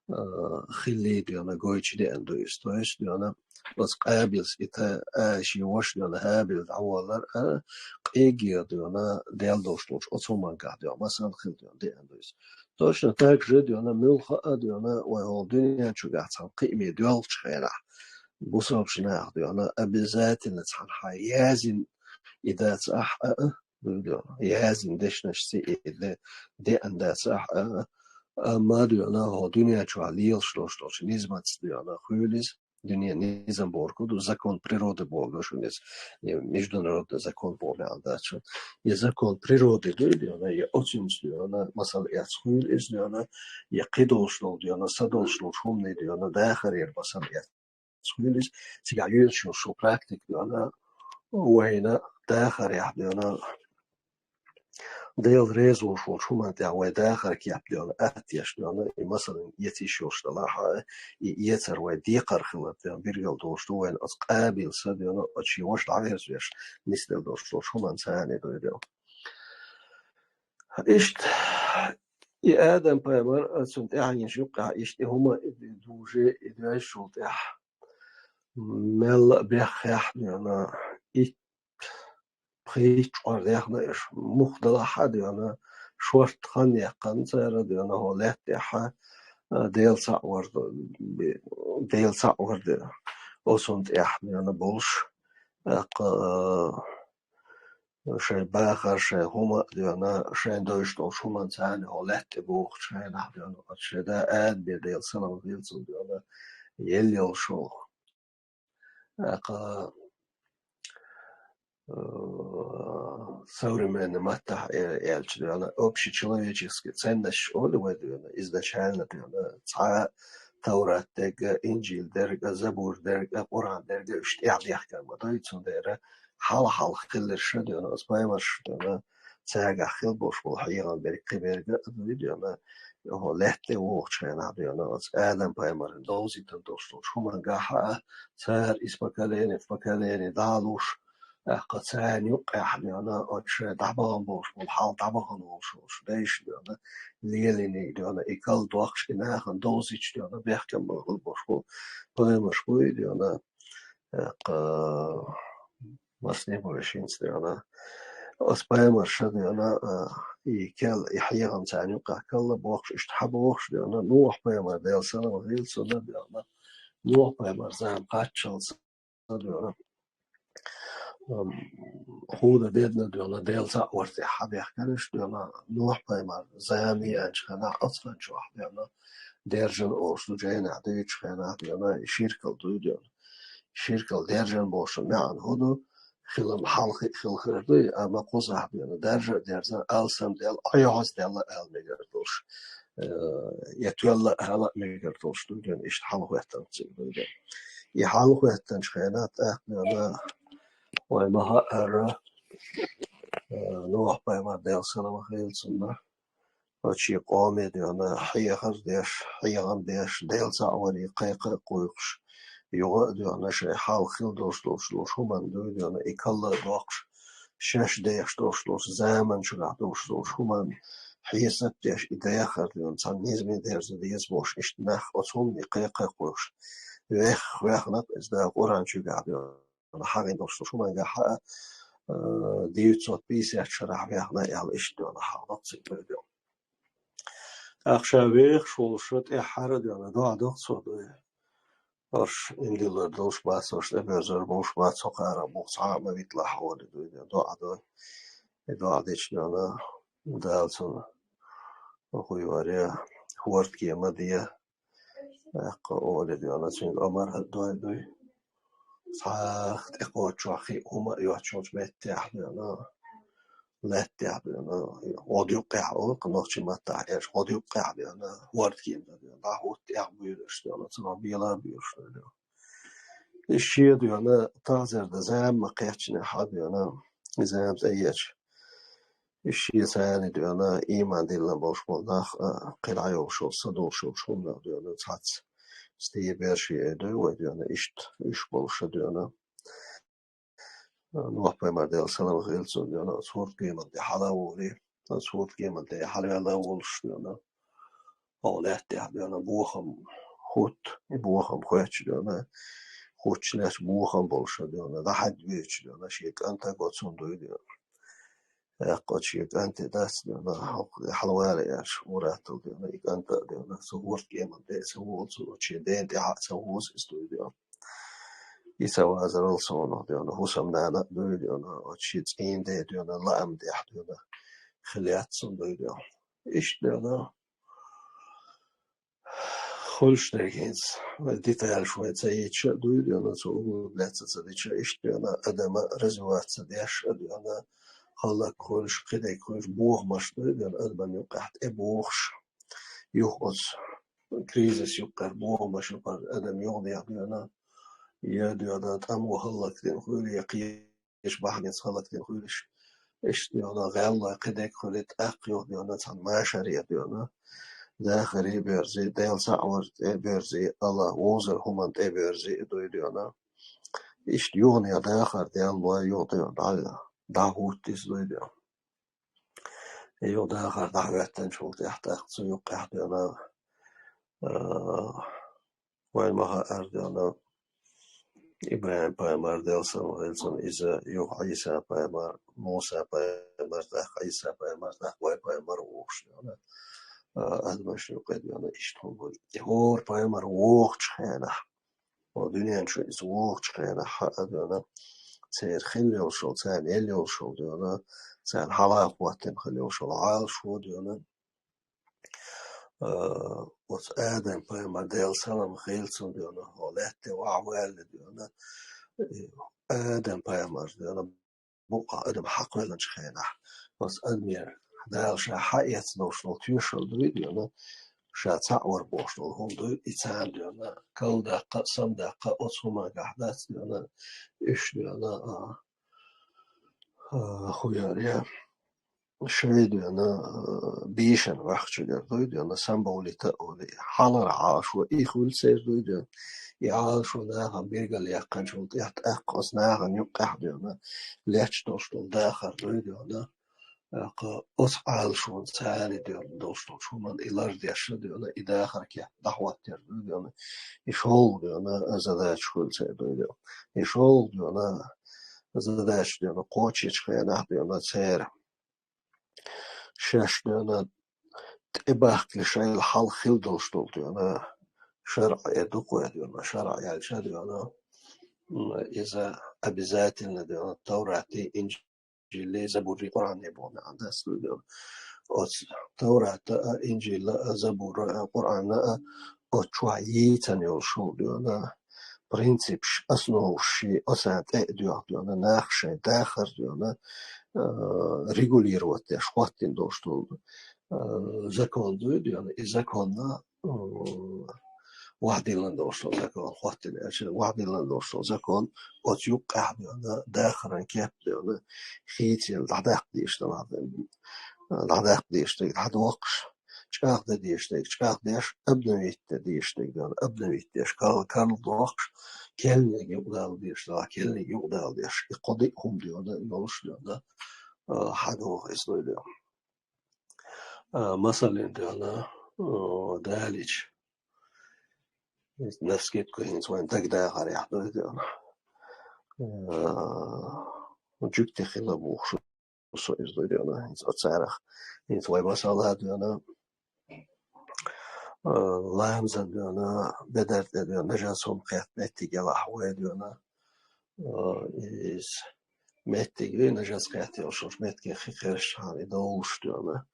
а, хилли дуьйна, гойтуш деана ду иза. То есть дуьйна, оцу Къабилс и та, а, шен ваша дуьйна ХӀабил дӀаволлар а, къийгера дуьйна, Дела долуш долчу оцу хӀумангахь дуьйна, масал хила дуьйна, деана ду иза. Точно так же дуьйна, муьлхха а дуьйна, вай хӀокху дуьнен чуьгахь цхьана кхиаме доьлхучу хенахь, бусалбачу наха дуьйна, обязательно цхьана хьан язйина и дацахь а, а, дуй дуьйна, язйина дешнашца и де-, деана дацахь а, а, амма дуьйна, хӀокху дуьнен чохь лелаш долуш долчу низамца дуьйна, хуьлийла иза, дуьненан низам бохург ду, закон природы бохург ду шуна иза, я международный закон бохург аьлла дац шуна. Я закон природы дуй дуьйна, я оцуьнца дуьйна, масал эцна хуьлийла иза дуьйна, я кхидолуш долу дуьйна, са долуш долчу хӀуманна дуьйна, дахарера масал эцна хуьлийла иза, цигахь юьйлуш йолу шу практика дуьйна, вайна дахарехь дуьйна, Дела реза волуш волчу хӀуманна тӀехь вай дахар кеп дуьйна, атта еш дуьйна, и масална эца йиш йолуш делахь а, и эцар вай декхар хилар дуьйна, билгал долуш ду вайна оцу Къабилс дуьйна, оцу шен ваша дӀаверзавеш, нисделла долуш долчу хӀуманца цхьаьна дуй дуьйна. Иштта и Адам-пайхамар, а, цунна тӀаьхьа йинчу юккъехь, иштта и хӀума и дужий, и доьжначул тӀаьхьа, мелла а беххехь дуьйна, итт пхийтта чкъор дехна уьш, муха далахь а дуьйна, шортта хан яьккхина цара дуьйна хӀокху лаьтта тӀехь, а, Дела цхьаъ вар ду, Дела цхьаъ вар ду, оцунна тӀехь дуьйна болуш, тӀаккха, а, шайн бахар, шайн хӀума а дуьйна, шайн девзаш долчу хӀуманца цхьаьна хӀокху лаьтта тӀе бухучу хенахь дуьйна, оцу шайн да Адаме, Делан салам хуьлда цунна дуьйна, елла йолуш волу. ТӀаккха, э, современный маттахь э-, аьлча дуьйна, общечеловеческие ценности олу вай дуьйна, изначально дуьйна, цхьа а Таврат дерг а, Инжил дерг а, Забур дерг а, Къуръан дерг а, уьш тӀаьхьа дехкар ма ду, цундела хьалха-хьалха хилларш дуьйна, оцу пайхамарш дуьйна, цаьргахь хилла болуш болу хьехам берг, кхин берг а дуй дуьйна, хӀокху лаьтта тӀе вухучу хенахь дуьйна, оцу Адам-пайхамарна довзийтина долуш долчу хӀумангахь а, цара из поколение в поколение дӀа а луш, тӀаккха царна юккъехь дуьйна, оцу шайн дӀабахана болуш болу, хьалха дӀабахана волуш волчу дайша дуьйна, лелийнарг дуьйна, и калла доккхуш, и нахана довзуьйтуш дуьйна, бехкам бахана болуш болу пайхамарш буй дуьйна, тӀаккха, масане бу уьш хӀинца дуьйна. Оцу пайхамарша дуьйна, а, и кел-, и хьехам царна юккъехь калла бохуш, иштта хьан бохуш дуьйна, Нухь-пайхамар, Делан салам хуьлда цунна дуьйна, Нухь-пайхамар зама кхаччалц дуьйна, ам, хӀуда дедна дуьйна, Дела цхьаъ вар тӀехь хьан бехкарш дуьйна, Нухь-пайхамар зама еанчу хенахь, оцу хан чохь дуьйна, даьржина олуш ду жайнахь дуьйцучу хенахь дуьйна, и ширкал дуй дуьйна. Ширкал даьржина болуш маьӀна хӀун ду? Хилам хьалха а хилла хир дуй, амма кхузахь дуьйна, даьржа а даьржина, алсам даьлла, Ӏойохьаздаьлла ала мегар долуш, э, я тоьлла а ала а мегар долуш дуй дуьйна, иштта хьалахӀоьттина цига дуй дуьйна. И хьалахӀоьттинчу хенахь тӀаккха дуьйна, вай ма хаъара, э, Нухь-пайхамар, Делан салам хуьлда цунна, оцу шен къоме дуьйна хьехар деш, хьехам беш, Дела цхьаъ варий кхайкха а кхойкхуш, юха а дуьйна шайн хьалха хилла долуш долуш долчу хӀуманна дуй дуьйна, и калла а доккхуш, шаьш дехаш долуш долчу заманчуьрахь долуш долчу хӀуманна хьесап деш, и дахар дуьйна, цхьана низаме дерза деза бохуш, иштта нах оцу хӀумане кхайкха а кхойкхуш, вех-, вехна-кх иза Дала Къуръан чуьйгахь дуьйна. ХьагӀийна долуш долчу хӀумангахь а, э, девятьсот пятьдесят шарахь вехна аьлла, иштта дуьйна хьагӀ доккху цига дуьйна. ТӀаккха ша вехаш волуш тӀаьххьара дуьйна, доӀа доккху цо дуй. Орш индиллар долуш бац, орш тӀеберзор болуш бац, цо кхара буху цхьа а ма витлахь хьуна дуй дуьйна, доӀа до. И доӀа дича дуьйна, Дала цунна Ху йоре, хӀордкема де, аьккха оле доьна, цуьнга амар хӀа дой дуй. Цхьа тӀекхоччохь хи хӀума а йоцчулчу меттехь доьна, лаьттехь доьна, гӀод юккъехь, о, кху нохчийн маттахь аьлча, гӀод юккъехь доьна, хӀордкема де доьна, дӀахӀутту тӀехь буьйлуш доьна, цунах бела а буьйлуш доьна. И шен доьна, тахзар дан зама ма кхеччинехь а доьна, и зама тӀееча. И шен царна доьна, ийман диллина болуш болу нах а, кхин дӀа йолуш йолу, са долуш йолуш хӀуманах доьна, цхьацца стебеш а дуй вай доьна, иштта уьш болуш а доьна. Нохь пайхамар, Делан салам хила цунна, доьна, оцу хӀордкеман тӀе хьала а волий, оцу хӀордкеман тӀе хьалаваьлла а волуш доьна. Оха лаьттехь доьна бохам хӀутту, и бохам хоьттуш доьна, хӀуттуш лаьтташ бохам болуш а доьна, дӀахьаьдда вуьйцуш доьна, шен кӀанта го цунна дуй доьна. Аьккха оцу шен кӀанте дац доьна, хьо-, хьалавала аьлча, ур-атталла доьна, и кӀанта а доьна, со хӀордкеман тӀе а ца волу цунна, оцу шен дена тӀехь а ца возу иза дуй доьна. И ца вазарал сона доьна, хӀусамнана а дуй доьна, оцу шен цӀийнан ден доьна, лаам дехь доьна, хила яц цунна дуй доьна. Иштта доьна, хуьлуш дерг хӀинца, вай деталаш вай ца йийцча а дуй доьна, цо уггар лаьцна ца дича, иштта доьна, адама развиваться деш а доьна, хӀаллак хуьлуш, кхидерг хуьлуш, бохамаш дуй доьна, адаман юккъехь тӀебохуш, юха оцу кризис юккъера, бохамаш юккъера адам юхадеха доьна, я доьна, тӀамо хӀаллакдина хуьлу, я кхе- иш бахьанца хӀаллакдина хуьлуш. Иштта доьна, гӀеллой кхидерг хуьлий, тӀаккха юха доьна, цхьана машаре доьна, дахаре а боьрзий, Делан цхьаъ вар тӀе а боьрзий, Аллах вовзар хӀуманна тӀе а боьрзий, и дуй доьна. Иштта юханехьа дахар деллой, юха доьна, дӀа-, дӀахӀутту иза дуй доьна. И юха дахар дӀахӀоьттинчул тӀаьхьа тӀаккха цу юккъехь доьна, а, вайн ма хаьара доьна, ИбрахӀим-пайхамар, Делан салам хила цунна, иза юха Ӏийса-пайхамар, Муса-пайхамар, тӀаккха Ӏийса-пайхамар, тӀаккха вай пайхамар вогӀуш доьна, а, адамашна юккъе доьна, иштта хӀума хуьлу. И хӀора пайхамар вогӀучу хенахь, хӀора дуьнен чу иза вогӀучу хенахь хаа доьна, церан хилла йолуш йолу, царна елла йолуш йолу доьна, царна хьалха хӀоттина хилла йолуш йолу Ӏалашо доьна, а, оцу Адам-пайхамар, Делан салам хила цунна доьна, хӀо лаьтта тӀе охьаваьлла доьна, и Адам-пайхамар доьна, букъа адам хьакхоьллинчу хенахь, оцу адамера Дала ша хьаэцна долуш долу тоьшалла дуй доьна, ша цхьаъ вар бохуш долу хӀума дуй, и царна доьна, калдаккха а, самдаккха а оцу хӀумангахь дац доьна, уьш доьна, а, а, хӀу яр я. Шайн доьна, а, бийшина ваьхча дер дуй доьна, самбовлита а олий, хьалхара Ӏалашо и хуьлу церан дуй доьна. И Ӏалашо нахана биргал яьккхинчул тӀаьхьа тӀаккха оцу нахана юккъехь доьна, лаьтташ долуш долу дахар дуй доьна. ТӀаккха оцу Ӏалашонца царна доьна долуш долчу хӀуманна и лардеш а доьна, и дахар кеп дӀахӀоттор дуй доьна. И шолгӀа доьна, задача хуьлу церан дуй доьна. И шолгӀа доьна, задача доьна, кхочучу хенахь доьна церан. Шаьш доьна тӀебахкале шайла хьалха хила долуш долу доьна, шарӀ э ду кхо доьна, шарӀ аьлча доьна, м, иза обязательно доьна, Таврати, Инжилли, Забурри, Къуръанни боху маьӀна дац дуй доьна. Оцу Таврата а, Инжилла а, Забура а, Къуръанна а, оцу чохь йийцина йолуш йолу доьна, принципаш, основаш ши, оцарна тӀе а доьху доьна, нах шайн дахар доьна, а, регулировать деш, хӀоттина долуш долу, а, закон дуй доьна, и законна, а, вахдиллина долуш долу закон, хӀоттина аьлча, вахдиллина долуш долу закон, оцу юккъехь доьна, дахаран кеп доьна, хийцаелла дӀадаккха дезаш далахь, дӀадаккха дезаш дерг дӀадоккхуш, чӀагӀдан дезаш дерг чӀагӀдеш, обновить дан дезаш дерг доьна, обновить деш, кал-, карладоккхуш, керланиг юкъадала дезаш далахь, керланиг юкъадала деш, и кхо-диъ хӀума доьна, йолуш доьна, а, хьадогӀу иза дуй доьна. А, масалан доьна, а, далийча, навскидку хӀинца вайн дагадахарехь дуй доьна. А, жуьгти хила бохуш со иза дуй доьна, хӀинца оцарах. ХӀинца вай масала доьна, а, ламазан доьна, бедар тӀе доьна, нажас хӀума кхетта меттиг ялахь вай доьна, а, иза меттиг вай нажас кхетта йолуш йолчу меттиге хи кхерчахьана и довлуш доьна.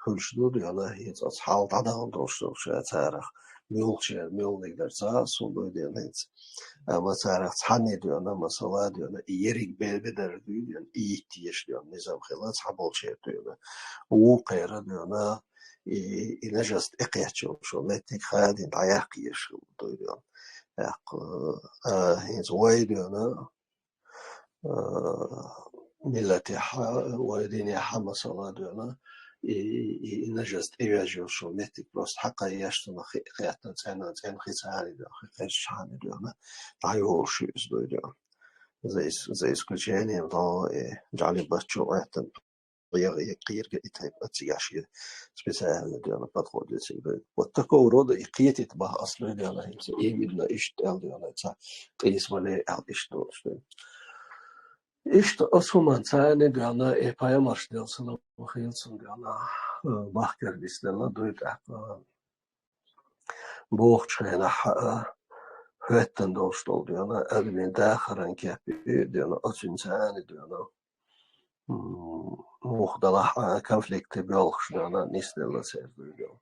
хуьлуш ду дена, хӀинца оцу хьал дӀадахана долуш долуш царах муьлхачеран муьлханиг дара ца а сун дуй дена хӀинца. Амма царах цхьанне дена, масала дена, и ерриг бен бедар дуй дена, и йиттеш дена, низам хила цхьаболчеран дена. Вукхеран дена, и, и нажас тӀекхеччалчо меттиг хадийна дӀаяккха езаш хила дуй дена. ТӀаккха, а, хӀинца вай дена, а, миллатехь, вай динехь, масала дена, и, и, и нажас тӀевежжалчо меттиг просто хьакхайеш цунах хи-, хетта цӀена, цӀена хи цхьаьна дена, хи кхеччхьана дена, дӀайолуш ю иза дуй дена. За ис-, за исключением того, и жӀалибаччо гӀоьттина кхерга и тайпа а цигахь шен специально дена подход ю цига. Вот такого рода и кхетийта баха ас дуй дена, хӀинца именно иштта аьлла дена, ца къийсамале аьлла иштта долуш дена. Иштта оцу хӀуманца царна дена, и пайхамарш Делан салам хила цунна дена, э, бахкар дицделла дуй тӀаккха. Бохучу хенахь а, хӀоьттина долуш долу дена, адамийн дахаран кеп ю дена, оцуьнца царна дена. М, муха далахь а, конфликт боьлхуш дена, нисделла церан дуй дена.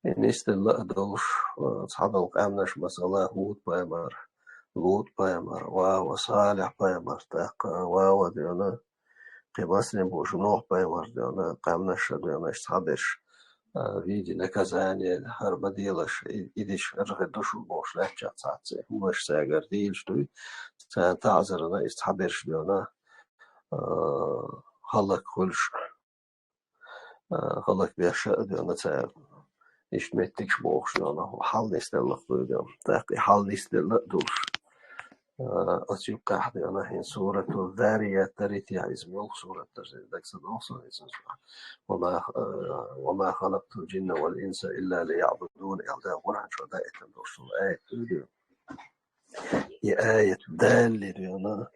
И нисделла а долуш, а, цхьадолу къаьмнаш, масала, ХӀуд-пайхамар, Лут-пайхамар, вава, Салихь-пайхамар, тӀаккха вава дена, кхин массарна бу шу Нохь-пайхамар дена, къаьмнаш а дена, иштта цхьаберш, а, в виде наказания, хӀара ма делаш, и, и диш хӀара хир ду шу бохуш лаьттачохь цхьацца хӀуманаш цаьргара дийлаш дуй, царна таӀзарна иза цхьаберш дена, а, хӀаллакьхуьлуш, а, хӀаллакбеш а дена цара. Иштта меттигаш бохуш дена, хьал нисделларх дуй дена. ТӀаккха и хьал нисделла а долуш. А, оцу юккъехь дена хӀинца Сурату Зарият дарий те, иза муьлха сурат дара, дага ца догӀу сан иза. Ва ма, а, «Ва ма халакътул джинна вал инса илла лияъбудун», аьлла Дала Къуръан чохь даийтина долуш долу аят дуй дена. И аят далале дена,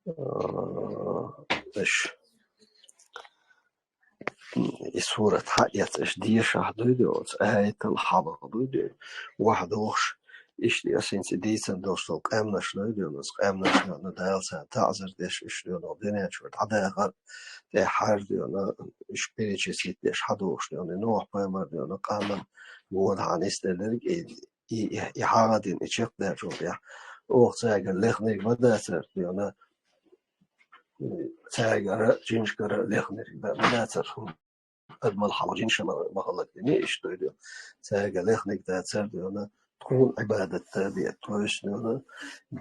а, аша и сурат хьаэцна аша дешахь дуй де, оцу аятал хьалха дуй де, ваха дохуш, иштта аса хӀинца дийцина долуш долу къаьмнаш дуй де, оцу къаьмнаш дена Дала царна таӀзар деш, иштта дена дуьнен чуьра дӀадахар, тӀе хьажа дена, иштта перечислить деш хьадохуш дена, Нохь-пайхамар дена, къаман гонахьа нисделларг и и, и, и хьагӀ дина, и чекхдаьллачул тӀаьхьа, оха цаьргара лехнарг ма дацара дена, цаьргара, жинашкара лехнарг да-, ма дацара, адамал хьалха жинаш ма, ма хӀаллакдина, иштта дуй дена. Цаьргара лехнарг дацара дена, тхуна Ӏибадат дан а бен, то есть дена,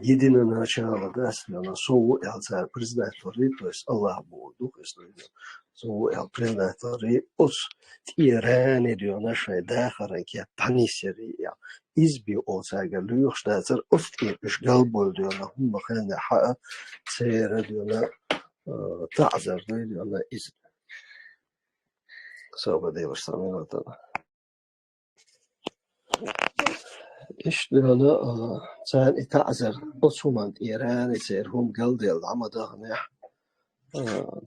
единоначален дац дена, со ву аьлла цара признать варий, то есть Аллах бохург ду-кх иза дуй дена. Со ву аьлла признать варий, оцу тӀера дена шайн дахаран кеп дӀанисъярий аьлла. Иза бен оха цаьргара лоьхуш дацара, оцу тӀера уьш галбевлла дена, хӀумма хеннехь а церан дена, а, таӀзар дуй дена иза. Собар делаш сан минутана. Иштта дена, а, царна и таӀзар, оцу хӀуманна тӀера церан хӀума галделла дӀа ма даханехь, а,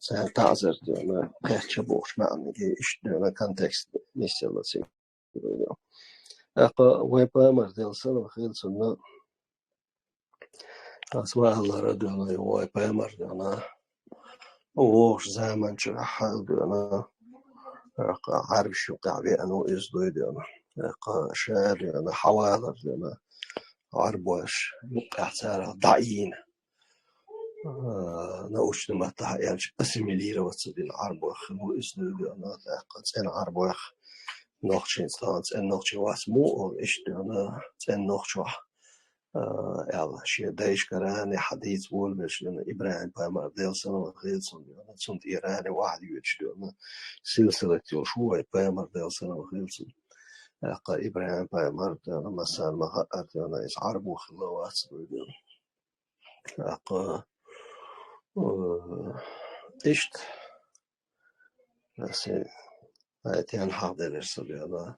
царна таӀзар дена, кхечча бохучу маьӀнехь, иштта дена контекст нисъелла цига. ТӀаккха вайн пайхамар, Делан салам хила цунна, ас ма-аллара дена, вай пайхамар дена, вогӀучу заманчохь дена, тӀаккха Ӏарбашна юккъехь веана ву иза дуй дена, тӀаккха ша дена, хьавалар дена, Ӏарбош юккъехь царах дӀайийна. А, научный маттахь аьлча, ассимилироваться дина Ӏарбой хилла ву иза дуй дена, тӀаккха цӀена Ӏарбойх нохчийн цӀа, цӀена нохчий вац мо олу, иштта дена, цӀена нохчохь, а, аьлла, шен дайшкара а хьадийца волавелча дена, ИбрахӀим-пайхамар, Делан салам хила цунна дена, цунна тӀера а вахьйоьдуш дена, силсилат йолуш ву вай пайхамар, Делан салам хила цунна. ТӀаккха ИбрахӀим-пайхамар дена, массарна ма-хаъара дена, иза Ӏарбо хилла вац дуй дена. ТӀаккха, э, иштта, аса, ай, тен хьахделира со дена,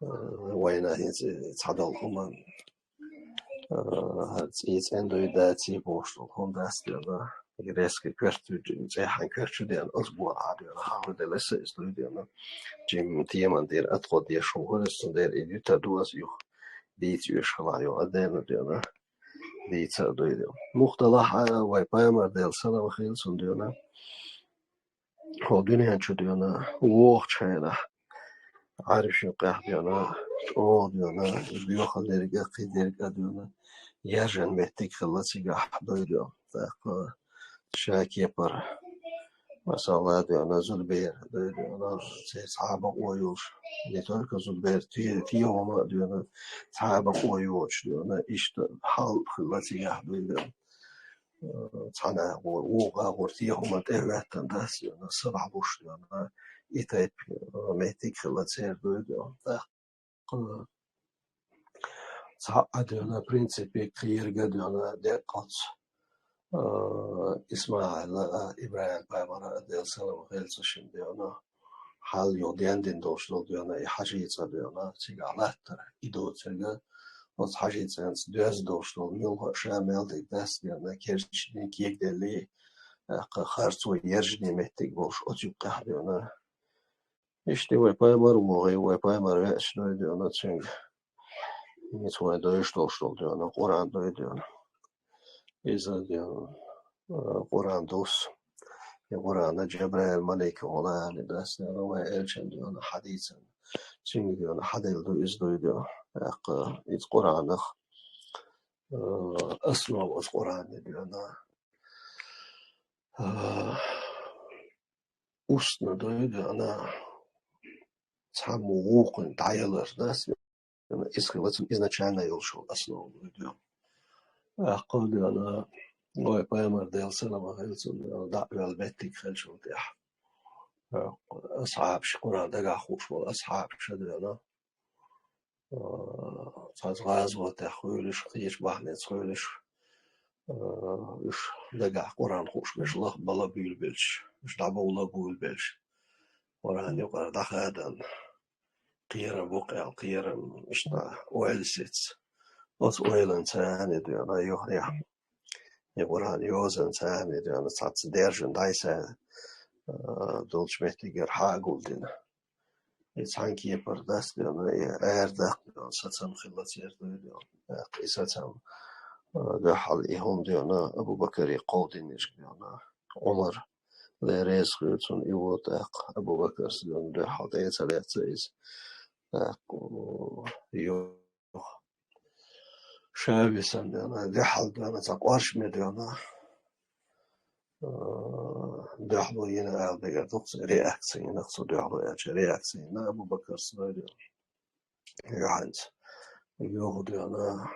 э, вайна хӀинца цхьадолу хӀума, э, хӀара цӀий цӀена дуй, даций бохуш долу хӀума дац дена, резко коьрта, цӀеххьана коьрта чу дена, оцу бохьа дена, хьахделла аса иза дуй дена, жимма теман тӀера отход деш хӀума хуьлу, цундела и дитар ду аса юха дийца оьшуш хилахь, юха а дена дена. Дийца а дуй дена. Муха далахь а, вай пайхамар, Делан салам хила цунна дена, хӀо дуьнен чу дуьйна, вогӀучу хенахь, Ӏарбашна юккъехь дуьйна, чӀогӀа дуьйна, доьхалерг а, кхидерг а дуьйна, яржан меттиг хилла цигахь дуьйна. ТӀаккха ша кепара, масала, дуьйна, Зудбер дуьйна, церан цхьа а бакъо йолуш, не только Зудбер, те-, те хӀума а дуьйна, цхьа а бакъо йоцуш дуьйна, иштта хьал хилла цигахь дуьйна. Цхьана агӀор, вукху агӀор те хӀума тӀе а хӀоьттина дац, дуьйна, сабахь луш дуьйна, и тайпа, э, меттиг хилла церан дуьйна. ТӀаккха цхьа а дуьйна, принципе, кхерга дуьйна, деккъалц, э, ИсмаӀила а, ИбрахӀим-пайхамара а, Делан салам хилла цу шинна дуьйна, хьал юха дендина долуш долу дуьйна, и хьажийца дуьйна, цигахь латтара, и доцург а, оцу хьажийцанца доьзна долуш долу муьлхха а ша мел дерг дац дуьйна, керчдина кегаделлий, тӀаккха харцо яржане меттиг болуш оцу юккъехь дуьйна. Иштта вай пайхамар вогӀий, вай пайхамар веача дуй дуьйна, цуьнга хӀинца вайн девзаш долуш долу дуьйна, Къуръан дуй дуьйна. Иза дуьйна, э, Къуръан дус. И Къуръана Джабраил малик вала аьлла дац дуьйна, вайн элчан дуьйна хьадийцина. Цуьнга дуьйна хьаделла ду иза дуй дуьйна. ТӀаккха иза Къуръанах, э, основа оцу Къуръанан дуьйна. Э, устно дуй дуьйна, цхьаммо вукхунна дӀаялар дац, иза хилла цуьнан изначально йолуш йолу основа дуй дуьйна. ТӀаккха дуьйна, вай пайхамар, Делан салам хилла цунна, дӀа а ваьлла меттиг хилчул тӀаьхьа, э, асхьабаш, Къуръан дагахь хууш болу асхьабаш а дуьйна, э, цхьацца гӀазотехь хуьйлуш, кхечу бахьанеца хуьйлуш, э, уьш дагахь Къуръан хууш берш лаха бала буьйлабелча, уьш дӀабовла буьйлабелча, Къуръан юкъара дӀахадан, кхерам бу-кх аьлла, кхерам иштта ойла сецна. Оцу ойланца царна дуьйна юххехь, и Къуръан йозанца царна дуьйна цхьацца даьржина дӀасаьржина, э, долчу меттигера хьа а гулдина. И цхьана кепара дац дуьйна, и арадаккха дуьйна сацам хилла церан дуй дуьйна. ТӀаккха и сацам, э, дуьххьал и хӀума дуьйна Абу-Бакаре кховдийна иза дуьйна. Ӏумар, Дела реза хуьлда цунна, и ву тӀаккха Абу-Бакарс дуьйна дуьххьал тӀе а ца лаьцна иза. ТӀаккха, э, юха ша висина дуьйна, дуьххьал дуьйна цхьа къоршаме дуьйна, э, дуьхьало йина ала дагар ду-кх цуьнан, реакция йина-кх цо дуьхьало аьлча, реакция йина Абу-Бакарс дуй дуьйна. Юьхьанца, юха дуьйна,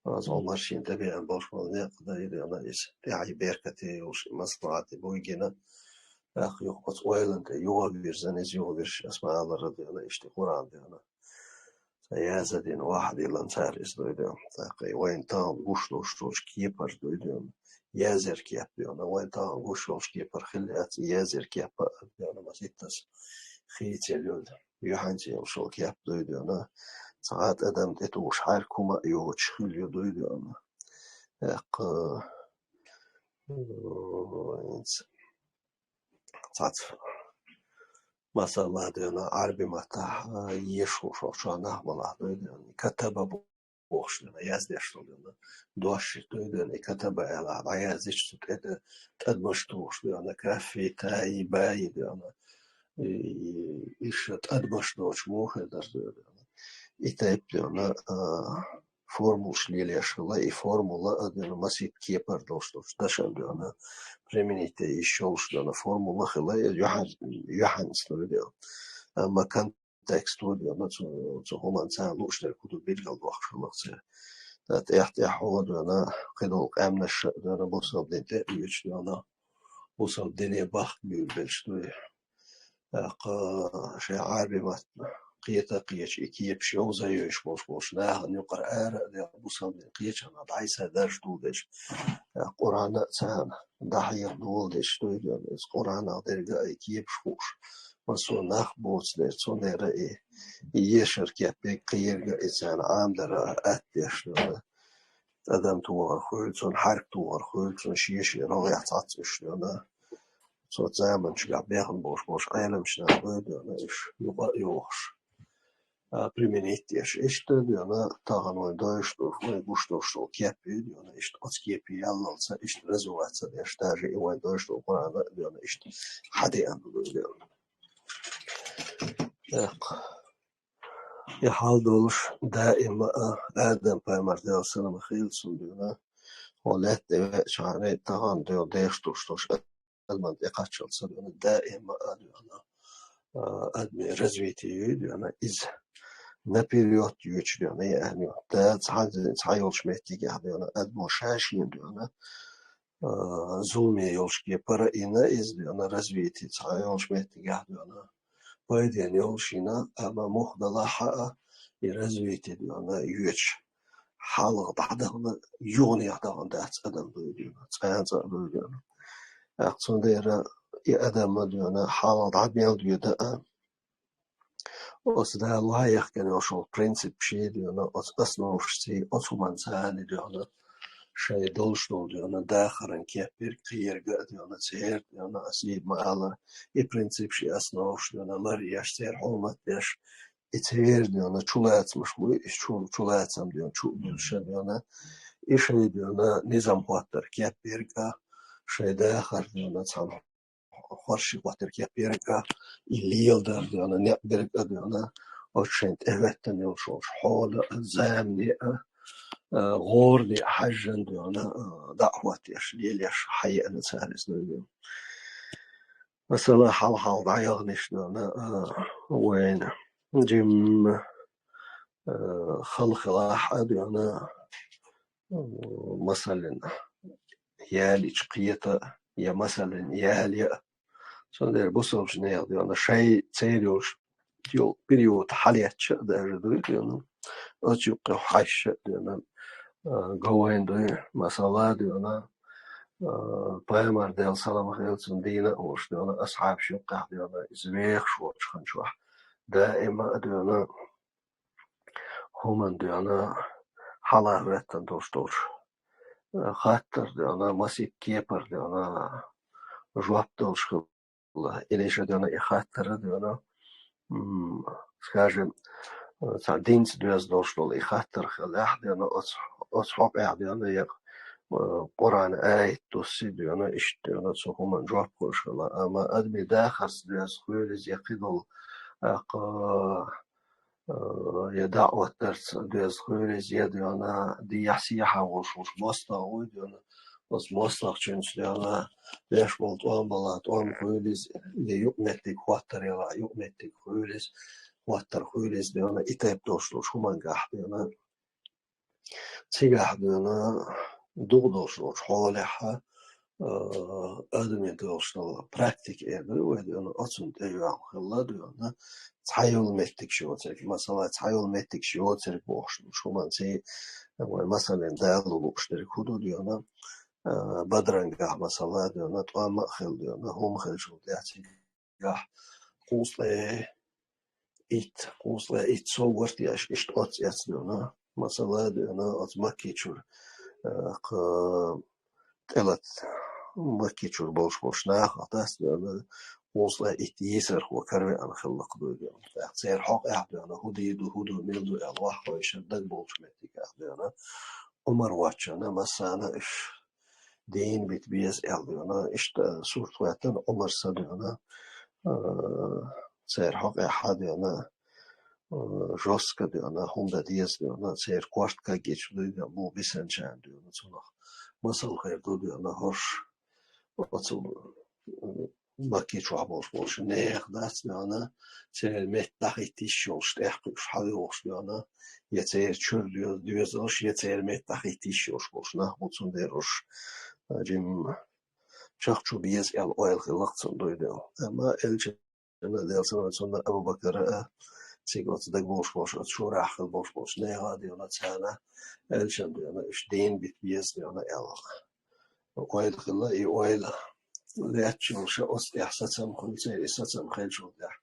оцу Ӏумара шена тӀебеана болуш болу некъ ду и дуьйна, иза тӀаьхье беркате йолуш, и маслахьате буй гина. ТӀаккха юха оцу ойланна тӀе юха вирзина иза, юха вирзича, аса ма-аллара дуьйна, иштта Къуръан дуьйна цо яздан дина, вахьйу диллина цара иза дуй дуьйна. ТӀаккха и вайна тахана гуш долуш долчу кепара дуй дуьйна, язъяран кеп дуьйна, вайна тахана гуш йолчу кепара хилла яц и язъяран кеп а дуьйна, масийттаза хийцаелла йолу, юьхьанца йолуш йолу кеп дуй дуьйна, цхьа а тӀадам тӀетухуш хьаьрк хӀума а йоцуш хилла ю дуй дуьйна. ТӀаккха, э, хӀинца цхьацца, масала дуьйна, Ӏарби маттахь, э, ешаш волу чохь нах балахь дуй дуьйна, катаба бохуш дуьйна, яздеш долу дуьйна, дош дуй дуьйна, и катаба аьлла, дӀаяздича цу тӀе тӀе-, тӀадамаш тухуш дуьйна, кафи, таи, баи дуьйна, и, и ша тӀадамаш доцуш муха хир дара дуьйна. И тайпа дуьйна, а, формулаш лелош хилла, и формула а дуьйна масийтта кепара долуш долчу дашна дуьйна, применить йиш йолуш дуьйна формула хилла, и юьхьан-, юьхьанца дуьйна. Амма кон-, контекст ву дуьйна, цу, цу хӀуманца лууш дерг хӀун ду билгалдоккхуш хилла-кх церан. Ткъа тӀаьхь-тӀаьхьа хӀун ду дуьйна, кхидолу къаьмнаш а дуьйна, бусалба дин тӀе а оьцуш дуьйна, бусалба дине бахка буьйлабеллачу дуй. ТӀаккха шайн Ӏарби мотт кхета а кхеча, и кепаш йовза а йовзуш болуш болчу нахана юкъара ара а даьлла, бусалба дин кхечанхьа дӀасадаржа доладелча, тӀаккха Къуръан а царна дӀахьеха доладелча дуй дуьйна, иза Къуръанах дерг а, и кепаш хууш, массо а нах боцу дела, цундела и, и ешар кеп берг кхерга а, и царна Ӏамадара атта деш дуьйна. ТӀадам тохар хуьлу цунна, хьаьрк тохар хуьлу цунна, шен-шен рогӀехь цхьацца уьш дуьйна. Цу заманчохь бехна болуш болчу Ӏеламчу наха дуй дуьйна уьш юкъа а йохуш. а, применить деш. Иштта дуьйна тахана вайн дойш ду, вайн гуш долуш долу кеп ю дуьйна, иштта оцу кепе яллалца, иштта развиваться деш, даже и вайн дойш долу Къуръан а дуьйна, иштта хьадеана ду дуьйна. ТӀаккха и хьал долуш даима а Адам пайхамар, Делан салам хилла цунна, дуьйна, хьо лаьтта тӀе веача хьуна тахана дуьйна деш долуш долуш адаман тӀекхаччалца дуьйна, даима а дуьйна, а, адамийн развитие ю дуьйна, иза наперёд юьйцуш дуьйна, яъни, да, цхьа, цхьа йолчу меттигехь дуьйна, адамо ша-шена дуьйна, а, зуламе йолуш кепара а йина иза дуьйна, развитие цхьа йолчу меттигехь дуьйна, пайденна йолуш йина, амма муха далахь а, и развитие дуьйна, юьйцуш, хьалха дӀадахана, юханехьа дахана дац адам дуй дуьйна, цкъа а цкъа а дуй дуьйна. ТӀаккха цундела и адам а дуьйна, хьалха дӀа мел доьду а, оцу Дала вайна яхкина йолуш йолу принципаш а дуьйна, оцу основашций, оцу хӀуманца а дуьйна, шайн долуш долу дуьйна, дахаран кеп берг кхерга а дуьйна, церан дуьйна, аса ма-аллара, и принципаш, и основаш дуьйна, лар еш, церан хьурмат деш, и церан дуьйна чулацамаш бу, и чу-, чулацам дуьйна, чу а буьллуш дуьйна, и шайн дуьйна низам хӀоттар кеп берг а, шайн дахар дуьйна, цхьана хорши хӀоттар кеп берг а, и леладар дуьйна, некъ берг а дуьйна, оцу шайн тӀехӀоьттина йолуш йолуш хьола а, замане а, а, гӀоране а хьаьжжина дуьйна, а, дӀа а хӀоттош, лелош хьаеана цара иза дуьйна. Масала, хьалха-хьалха дӀаяханаш дуьйна, а, вайна жимма, а, хала хилахь а дуьйна, а, масалан, ялийча кхета а, я, масалан, яле а. Цундела бусалбачу нехан дуьйна шайн церан йолуш йолу период хьалаьцча а даже дуй дуьйна, оцу юккъе хьаьжча а дуьйна, а, го вайна дуй, масала дуьйна, а, пайхамар, Делан салам хилла цунна, дийна а волуш дуьйна, асхьабаш юккъехь дуьйна, иза вехаш волчу хан чохь даима а дуьйна, хӀуманна дуьйна, хьалха хӀоьттина долуш долчу, а, хаттар дуьйна, масийтта кепара дуьйна, жоп долуш хилла. Или иштта дуьйна и хаттар а дуьйна, м, скажем, цхьа динца доьзна долуш долу и хаттар хилахь дуьйна, оцу, оцу хьокъехь дуьйна, я, э, Къуръан аят дуссий дуьйна, иштта дуьйна, цу хӀуманна жоп хуьлуш хилла. Амма адамийн дахарца доьзна хуьлийла иза, я кхидолу, а, кху, э, я даӀват дарца доьзна хуьлийла иза, я дуьйна, дехьа-сехьа волуш волчу мостагӀа вуй дуьйна, оцу мостагӀчуьнца дуьйна, деш болу тӀом балахь тӀом хуьлийла иза, я юкъаметтиг хӀоттар ялахь юкъаметтиг хуьлийла иза, хӀоттар хуьлийла иза дуьйна, и тайпа долуш долчу хӀумангахь дуьйна. Цигахь дуьйна, дукха долуш долчу хьолехь, а, адамийн долуш долу практика эр ду вай дуьйна, оцунна тӀейогӀу хилла дуьйна, цхьа йолу меттигаш йоцург, масала, цхьа йолу меттигаш йоцург бохуш долуш хӀуманций, вай, масалан, Дала лууш дерг хӀун ду дуьйна, а, бадарангахь, масала, дуьйна, тӀом а хилла дуьйна, хӀума хилчул тӀаьхьа цигахь кхузткъе итт, кхузткъе итт сов варт еш, иштта оццу эцна дуьйна, масала дуьйна, оцу Маккичуьра, а, кху тӀелата, Маккичуьра болуш болуш нахах дац дуьйна, кхузткъе итт йийсархо каравеана хилла-кх дуй дуьйна. ТӀаккха церан хьокъехь дуьйна, хӀун дийр ду, хӀун ду, мила ду аьлла, ваха вайшинна дагабовлучу меттигехь дуьйна, Ӏумар воцчунна массарна уьш дийна бита беза аьлла дуьйна, иштта сурт хӀоьттина Ӏумар са дуьйна, а, церан хьокъехь дуьйна, а, жёстко дуьйна, хӀума дан деза дуьйна, церан корта кагйича дуьйна, бу бисанчарна дуьйна, цунах масал хир ду дуьйна, хӀорш оцу, м, Макки чохь болуш болуш нехан дац дуьйна, церан метта дӀахӀитта йиш йолуш, тӀехь кхуьуш хьалайогӀуш дуьйна, я церан чуьра доьз-, доьзалш, я церан метта дӀахӀитта йиш йолуш болуш нах бу, цундела уьш, а, жимма чекх чу беза аьлла ойла хилла-кх цунна дуй дуьйна. Амма элчанна, Делан салам хилла цунна, Абу-Бакара а, цига оцу дагабовлуш болуш, оцу шурахь хилла болуш болчу нехан а дуьйна, царна элчанна дуьйна, уьш дийна бита беза дуьйна аьлла ойла хилла, и ойла лаьтташ йолуш, оцу тӀехь сацам хуьлу церан, и сацам хилчул тӀаьхьа,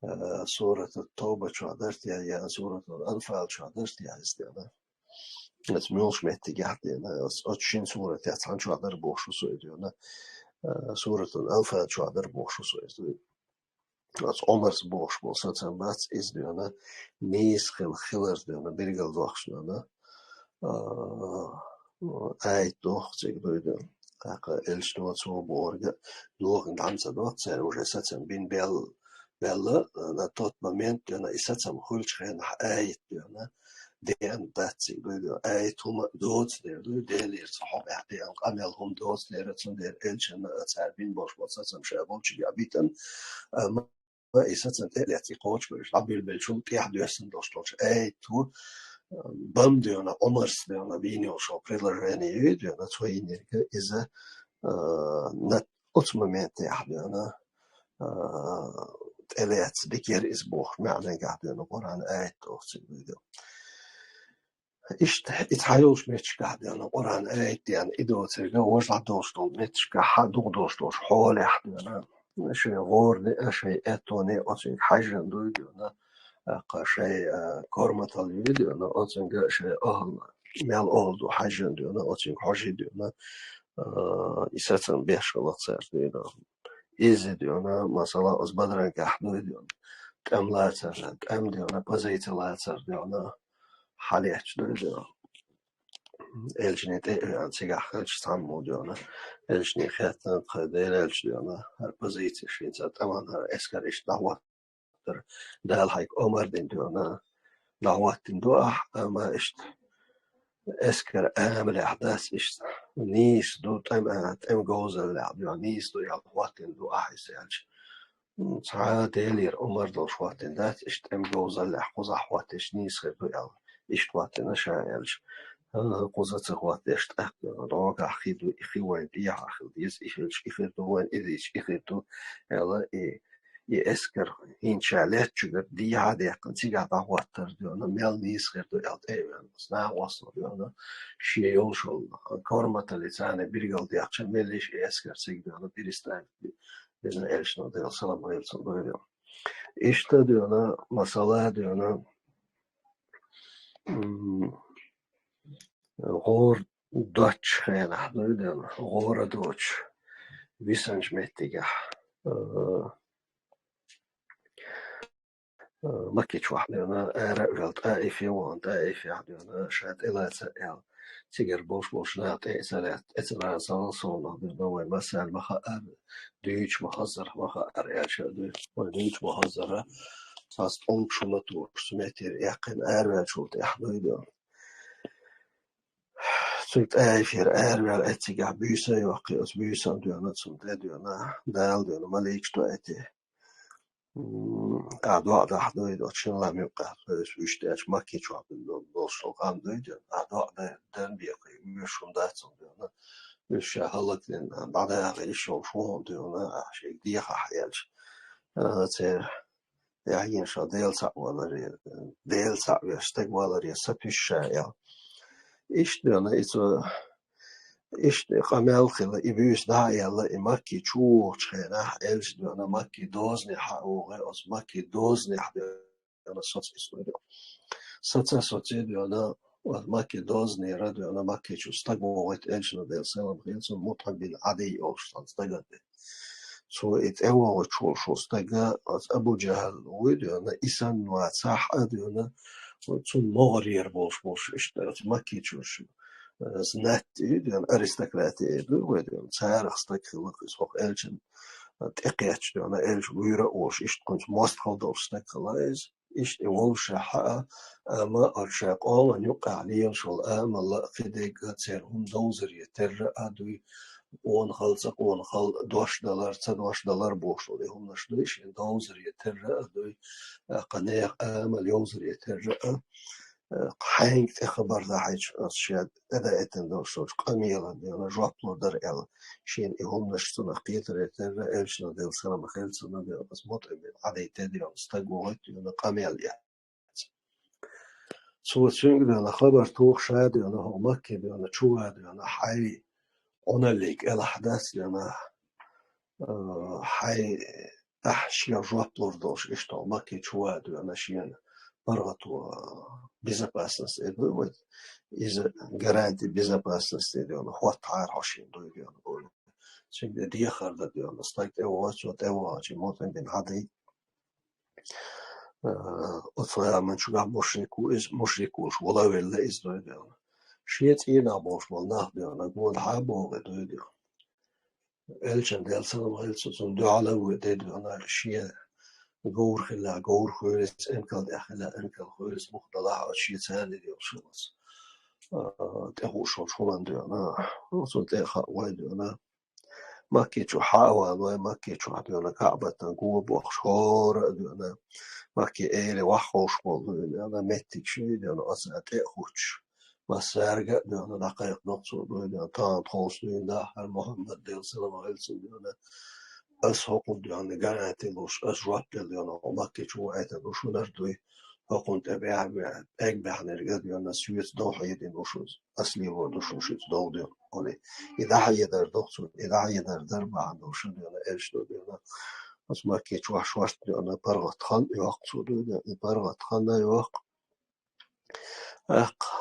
а, Суратут-Тавба чохь дара те, я Суратул-Анфал чохь дара те, иза дуьйна. Оцу муьлхачу меттигехь дуьйна, оцу, оцу шина суратех цхьана чохь дара бохуш ву со иза дуьйна, а, Суратул-Анфал чохь дара бохуш ву со иза дуьйна. Оцу Ӏумарс бохуш болу сацам бац, иза дуьйна нийса хила хилар дуьйна, билгалдоккхуш дуьйна, а, аят доху цига дуй дуьйна. ТӀаккха элчано цо бохург а дохийна дӀа ца доцу цара уже сацам бина бел-, белла, а, на тот момент дуьйна и сацам хуьлучу хенахь аят дуьйна, деана дац цига дуй дуьйна. Аят хӀума доцу дер дуй, Делера цу хьокъехь деана къамел хӀума доцу дер, цундела элчанна а цара бина болуш болу сацам ша болчу а битина, амма и сацам тӀе а лаьцна, и кхочушберш дӀабилбелчул тӀаьхьа доьссина долуш долчу аят ву, бан дуьйна, Ӏумарс дуьйна, бийна йолуш йолу предложение ю дуьйна, цо йинарг иза, а, на оцу моментехь дуьйна, а, тӀе лаьцна дика яра иза бохуш маьӀнегахь дуьйна, Къуръан аят доху цига дуй дуьйна. Иштта и цхьа йолуш меттигашкахь дуьйна, Къуръан аят деана, и доцург а, важа дӀадолуш долу меттигашкахь, хьан дукха долуш долуш хьолехь дуьйна, шайн гӀора деа, шайн аьттоне оцуьнга хьаьжжина дуй дуьйна, тӀаккха шайн, а, корматалла юй дуьйна, оцуьнга шайн ахӀла, мел ахӀла ду хьаьжжина дуьйна, оцуьнга хьожий дуьйна, а, и сацам беш хилла цара дуьйна. Иза дуьйна, масала, оцу Бадрангахь дуй дуьйна, тӀам лацар, тӀам дуьйна, позиция лацар дуьйна, хьалечу дуй дуьйна. Элчане тӀе а веана, цигахь хилча цхьаммо дуьйна, элчане хаьттина, тхан Делан элча дуьйна, хӀара позиция шен цара тӀаман хӀара эскар иштта дӀахӀоттар, Дала хьайга омар дина дуьйна, дӀахӀоттийна ду ахь, амма иштта эскар амалехь дац иштта, нийса ду, тӀем-, а, тӀеман говзаллехь дуьйна, нийса ду аьлла хӀоттийна ду ахь иза аьлча. М, цхьа а Делера омар долуш хӀоттийна дац, иштта тӀеман говзаллехь кхузахь хӀоттийча нийса хир ду аьлла, иштта хӀоттийна ша аьлча. ХӀа-хӀа, кхуза ца хӀоттийча, тӀаккха дӀогахь хи ду, и хи вайн тӀехьа хила деза, и хилча, и хир ду вайн, и дийча, и хир ду аьлла, и, и эскар хӀинца ша лаьттачуьра дехьа а даьккхина, цигахь дӀахӀоттар дуьйна, мел нийса хир ду аьлла тӀе а веана, оцу накъостал дуьйна, шен йолуш йолу корматаллица билгалдаьккхича, меллиша и эскар цига дуьйна переставить бина элчано, Делан салам хилла цунна дуй дуьйна. Иштта дуьйна, масала дуьйна, м, гӀора доцучу хенахь дуй дуьйна, гӀора доцуш, висанчу меттигехь, а, а, Макки чохь дуьйна, ара а ваьлла, ТӀаифе вахана, ТӀаифехь дуьйна, ша тӀелаца аьлла, цигара болуш болчу наха тӀе а ца лаьцна, тӀе ца лаьцна, салал совнах дуьйна, вай массарна ма хаьара, дуьйцуш ма хазара, ма хаьара аьлча а дуьйна, вай дуьйцуш ма хазара, цхьа столб шу ма тухуш, цу меттера эккхина араваьллачул тӀаьхьа дуй дуьйна. Цуьнга ТӀаифера араваьлла, эццигахь буьйса а йоккхий, оцу буьйсанна дуьйна, цунна тӀе дуьйна, Дала дуьйна, маликаш тоьаьти. М, ахь доӀа дахь дуй, оцу шина лам юккъехь, вуьшта аьлча, Макки чохь долуш долу къам дуй дуьйна, ахь доӀа дан, дан бекхий, вуьш хӀума дац хӀума дуьйна, вуьш ша хӀаллакдина, дӀадахийта йиш йолуш ву хӀума дуьйна, ахь шега дехахь аьлча. А, церан яхьийна ша Дела цхьаъ валаре, Дела цхьаъ веш стаг валаре сатуьйсу ша аьлла. Иштта дуьйна, и цо, иштта и къамел хилла, и буьйса дӀа а яьлла, и Макки чу вогӀучу хенахь, элча дуьйна, Макки дозане хьа а вогӀий, оцу Макки дозанехь дуьйна соцу иза дуьйна. Саца соций дуьйна, оцу Макки дозанера дуьйна, Макки чу стаг вогӀийта элчано, Делан салам хилла цунна, МутӀим бин Ӏадий олуш цхьана стага тӀе. Цо и тӀевогӀучу волуш волу стага, оцу Абу ДжахӀал вуй дуьйна, и санна вацахь а дуьйна, цунна могӀарера болуш болуш, иштта оцу Макки чуьрчу, э, знать ю дуьйна, аристократия ду вай дуьйна, царах стаг хилла иза хӀокху элчан тӀекхеттачу дуьйна, элча вуьйра а волуш, иштта кхунца мостагӀалла долуш стаг хилла иза. Иштта и вовшахьа а, амма оцу ша къоман юккъехь лелаш волу амалла а, кхидерг а, церан хӀума довзаре терра а дуй, къонахалла, ца къонахалла, дош далар, ца дош далар бохуш долу и хӀуманаш дуй, шен довзаре терра а дуй, а, кху нехан амал йовзаре терра а, а, хьаьнга тӀе хабар дахьийча, оцу шен тӀедаийтина долуш долчу къамелан дуьйна жоп лур дара аьлла, шена и хӀуманаш цунах кхетаре терра, элчано, Делан салам хилла цунна, дуьйна, оцу МутӀим бин Ӏадий тӀе дуьйна стаг вогӀийта дуьйна къамел яц. Цо цуьнга дуьйна хабар тухуш а дуьйна, хӀокху Макки дуьйна, чу а дуьйна, хьайн Ӏуналлиг кӀелахь дац дуьйна, а, хьайн ахь шен жоп лур долуш, иштта хӀокху Макки чу а дуьйна, шена паргӀато, а, безопасность эр ду вай, иза гаранти безопасности дуьйна, хӀоттахьара хьо шена дуй дуьйна олу. Цуьнга дехар дан дуьйна, стаг тӀевогӀу, цо тӀевогӀучу МутӀим бин Ӏадий Э, оцу заманчугахь мушрик ву иза, мушрик волуш вала а велла иза дойдуьйхьна. Шен цӀийнах болуш болу нах дуьйхьна, гонаха а богӀий дойдуьйхьна. Элчан Делан салам хилла цунна дуьхьал а вуй дойдуьйхьна, шен говр хилла, говр хуьйлуш, энкал тӀехь хилла, энкал хуьйлуш, муха далахь а, шен царна йолуш хилла. А, тӀехууш волчу хӀуманна дуьйхьна, цунна тӀе а хаьа вай дуьйхьна. Макки чу хьа а валой, Макки чохь дуьйна Каъбатан го бохуш, хӀора а дуьйна, Макки эли ваха ховш болу дуьйна, меттиг ши дуьйна, оцу тӀе а хӀуттуш. Массаьрга а дуьйна, дӀакхайкхина цо дуьйна, тахана тховса дуьйна, хӀара Мухьаммад Делан салам хилла цунна дуьйна. Ас хӀокхунна дуьйна гаранти луш, ас жоп делла дуьйна, хьо Макки чу ваийтина ду шунара дуй. ХӀокхунна тӀе бехьа-, бехьа-, бехьанарг а дуьйна, соьца довхьийдина ду шуна. Ас лелор ду шуна шуьца дов дуьйна олий. И дӀахьедар доху цо, и дӀахьедар дар бахьана долуш дуьйна, аьлла ду дуьйна. Оцу Макки чохь шорта дуьйна паргӀат хан а йоккху цо дуьйна, и паргӀат хан а йоккху. ТӀаккха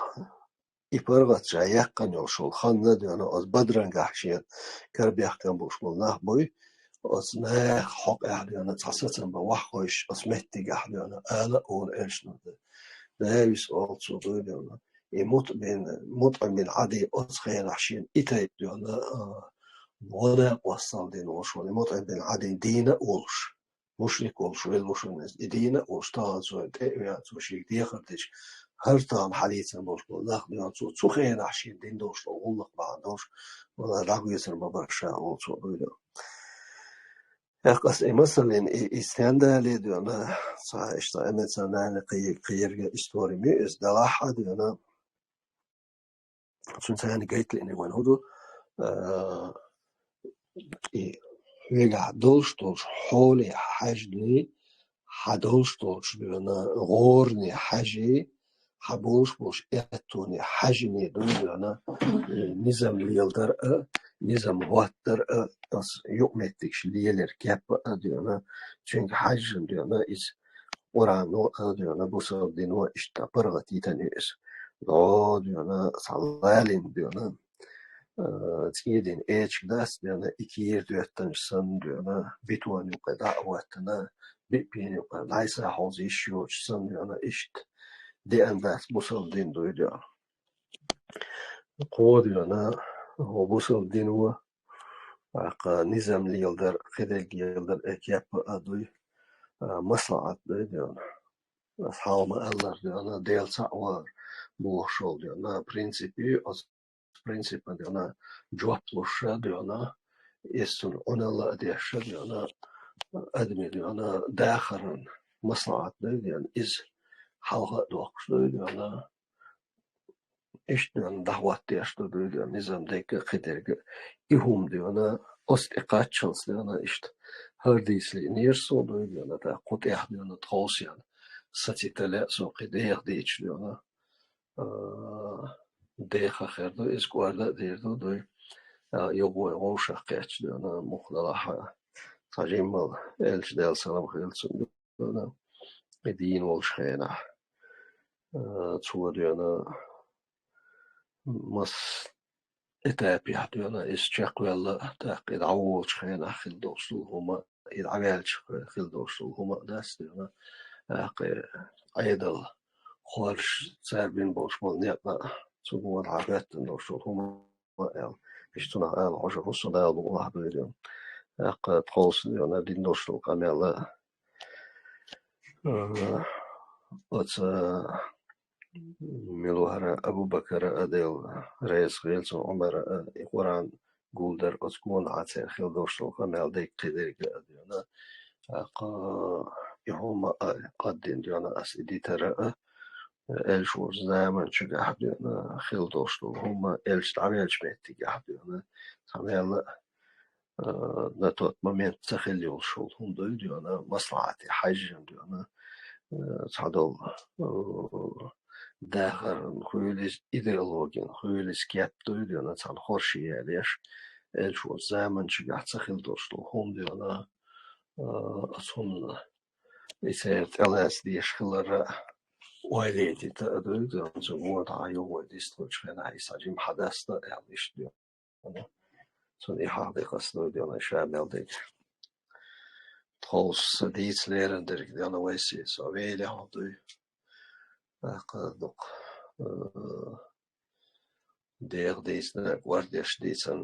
и паргӀат ша яьккхина йолуш йолу хан а дуьйна, оцу Бадрангахь шена карабехкам болуш болу нах буй, оцу наха хьокъехь дуьйна цхьа сацам бан ваха хойуш, оцу меттигахь дуьйна, ала а олу аьлла ду. Давис олу цо дуьйна. И МутӀим бин, МутӀим бин Ӏади оцу хенахь шена и тайпа дуьйна, а, вона къоссал дина волуш волу, и МутӀим бин Ӏади дийна а волуш, мушрик волуш велла ву шуна иза, и дийна а волуш, тахана цо тӀе а веана, цо шега дехар дича, хӀара тахана хьалийцина болуш болу нах дуьйна, цо цу хенахь шена дина долуш долу гӀуллакх бахьана долуш, валла дӀагоьцур ма бара ша, олу цо дуьйна. ТӀаккха аса и масаллин, и, и стендале дуьйна, цхьа иштта эмоциональный кхи-, кхиерга истори ма ю иза, делахь а дуьйна, цуьнан царна гайталиъниг вайн хӀун ду, а, и хьоьгахь долуш долчу хьоле хьаьжний, хьан долуш долчу дуьйна гӀоране хьаьжий, хьан болуш болчу аьттоне хьаьжиний дуй дуьйна, э, низам леладар а, низам хӀоттар а, аса юкъаметтигаш лелар кеп а дуьйна, цуьнга хьаьжжина дуьйна, иза Къуръано а дуьйна, бусалба дино а иштта паргӀат йитина ю иза. ДӀо дуьйна, цхьа лалин дуьйна, а, цӀийдина эчиг дац дуьйна, и кийра доьттанаш санна дуьйна, бетон юкъа дӀа а хӀоттана, биъ пен юкъа дӀайса хьовза йиш йоцуш санна дуьйна, иштта деана дац бусалба дин дуй дуьйна. Кхо дуьйна, хӀо бусалба дино, тӀаккха низам леладар, кхидерг леладар, э, кеп а дуй, а, маслахьат дуй дуьйна. Аса хьалха ма-аллара дуьйна, Дела цхьаъ вар бохуш волу дуьйна, принцип ю, оцу принципан дуьйна жоп луш а дуьйна, иза цунна Ӏуналла а деш а дуьйна, адаме дуьйна дахаран маслахьат дуй дуьйна, иза хьалха а доккхуш дуй дуьйна, иштта дуьйна дӀахӀоттадеш ду дуй дуьйна, низам дерг а, кхидерг а. И хӀума дуьйна, оцу тӀе кхаччалц дуьйна, иштта хӀара дийца лиънера со дуй дуьйна, тӀаккха кху тӀехь дуьйна тховсийна сацийта лаьа со кхин деха дийцича дуьйна. А, деха хир ду, иза кӀорда а дийр ду, дуй. А, юха вай вовшах кхетча дуьйна, муха далахь а, цхьа жиммал элча, Делан салам хилла цунна, дуьйна, и дийна волчу хенахь. А, цо дуьйна, мас этапехь дуьйна иза чекхвелла, тӀаккха и дӀаволучу хенахь хила долуш долу хӀума, и дӀаваьлча хила долуш долу хӀума а дац дуьйна, тӀаккха Ӏедал хоржуш, цара бина болуш болу некъ а, цу гонахьа хӀоьттина долуш долу хӀума а аьлла. Иштта цунах ала хьожур ву со, Дала мукъ лахь дуй дуьйна. ТӀаккха тховса дуьйна дина долуш долу къамел а, Э, оцу, мила ву хӀара, Абу-Бакара а, Дела реза хуьлда цунна, Ӏумара а, и Къуръан гулдар оцу гонахьа церан хила долуш долу къамел дерг, кхидерг а дуьйна. ТӀаккха и хӀума а кхаьддина дуьйна аса и дитар а, элча волчу заманчуьнгахь дуьйна хила долуш долу хӀума, элча дӀавеллачу меттигехь дуьйна. Цхьа мел а, а, на тот момент ца хилла йолуш йолу хӀума дуй дуьйна, маслахьате хьаьжжина дуьйна, а, цхьадолу, а, дахаран хуьлийла, идеологин хуьлийла кеп дуй дуьйна, цхьана хорша ялеш, элча волчу заманчуьнгахь ца хилла долуш долу хӀума дуьйна, а, оцу хӀуманна и церан тӀелаца дезаш хилар а ойла йитийта а дуй дуьйна, цу гонахьа юха вай дистхуьлучу хенахь и цхьа жимма хьадаста а аьлла иштта дуьйна. Цунна и хьал декъаста дуй дуьйна, ша мел дерг. тховса дийца леран дерг дена вайси со вели хьо дуй. Акха дукха, э, дегӀ дийцинарг вардеш дийцан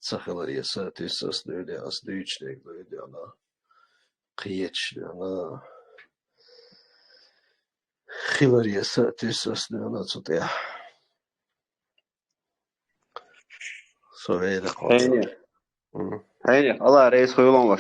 ца хилар я са тиссас дуйде, ас дуйчу дерг дуй дена, кхеташ дена, хилар я са тиссас дена цу тӀехь. Со вели хьо. Хьайне. М. Хьайне, Алла рейс хуйлон ваш.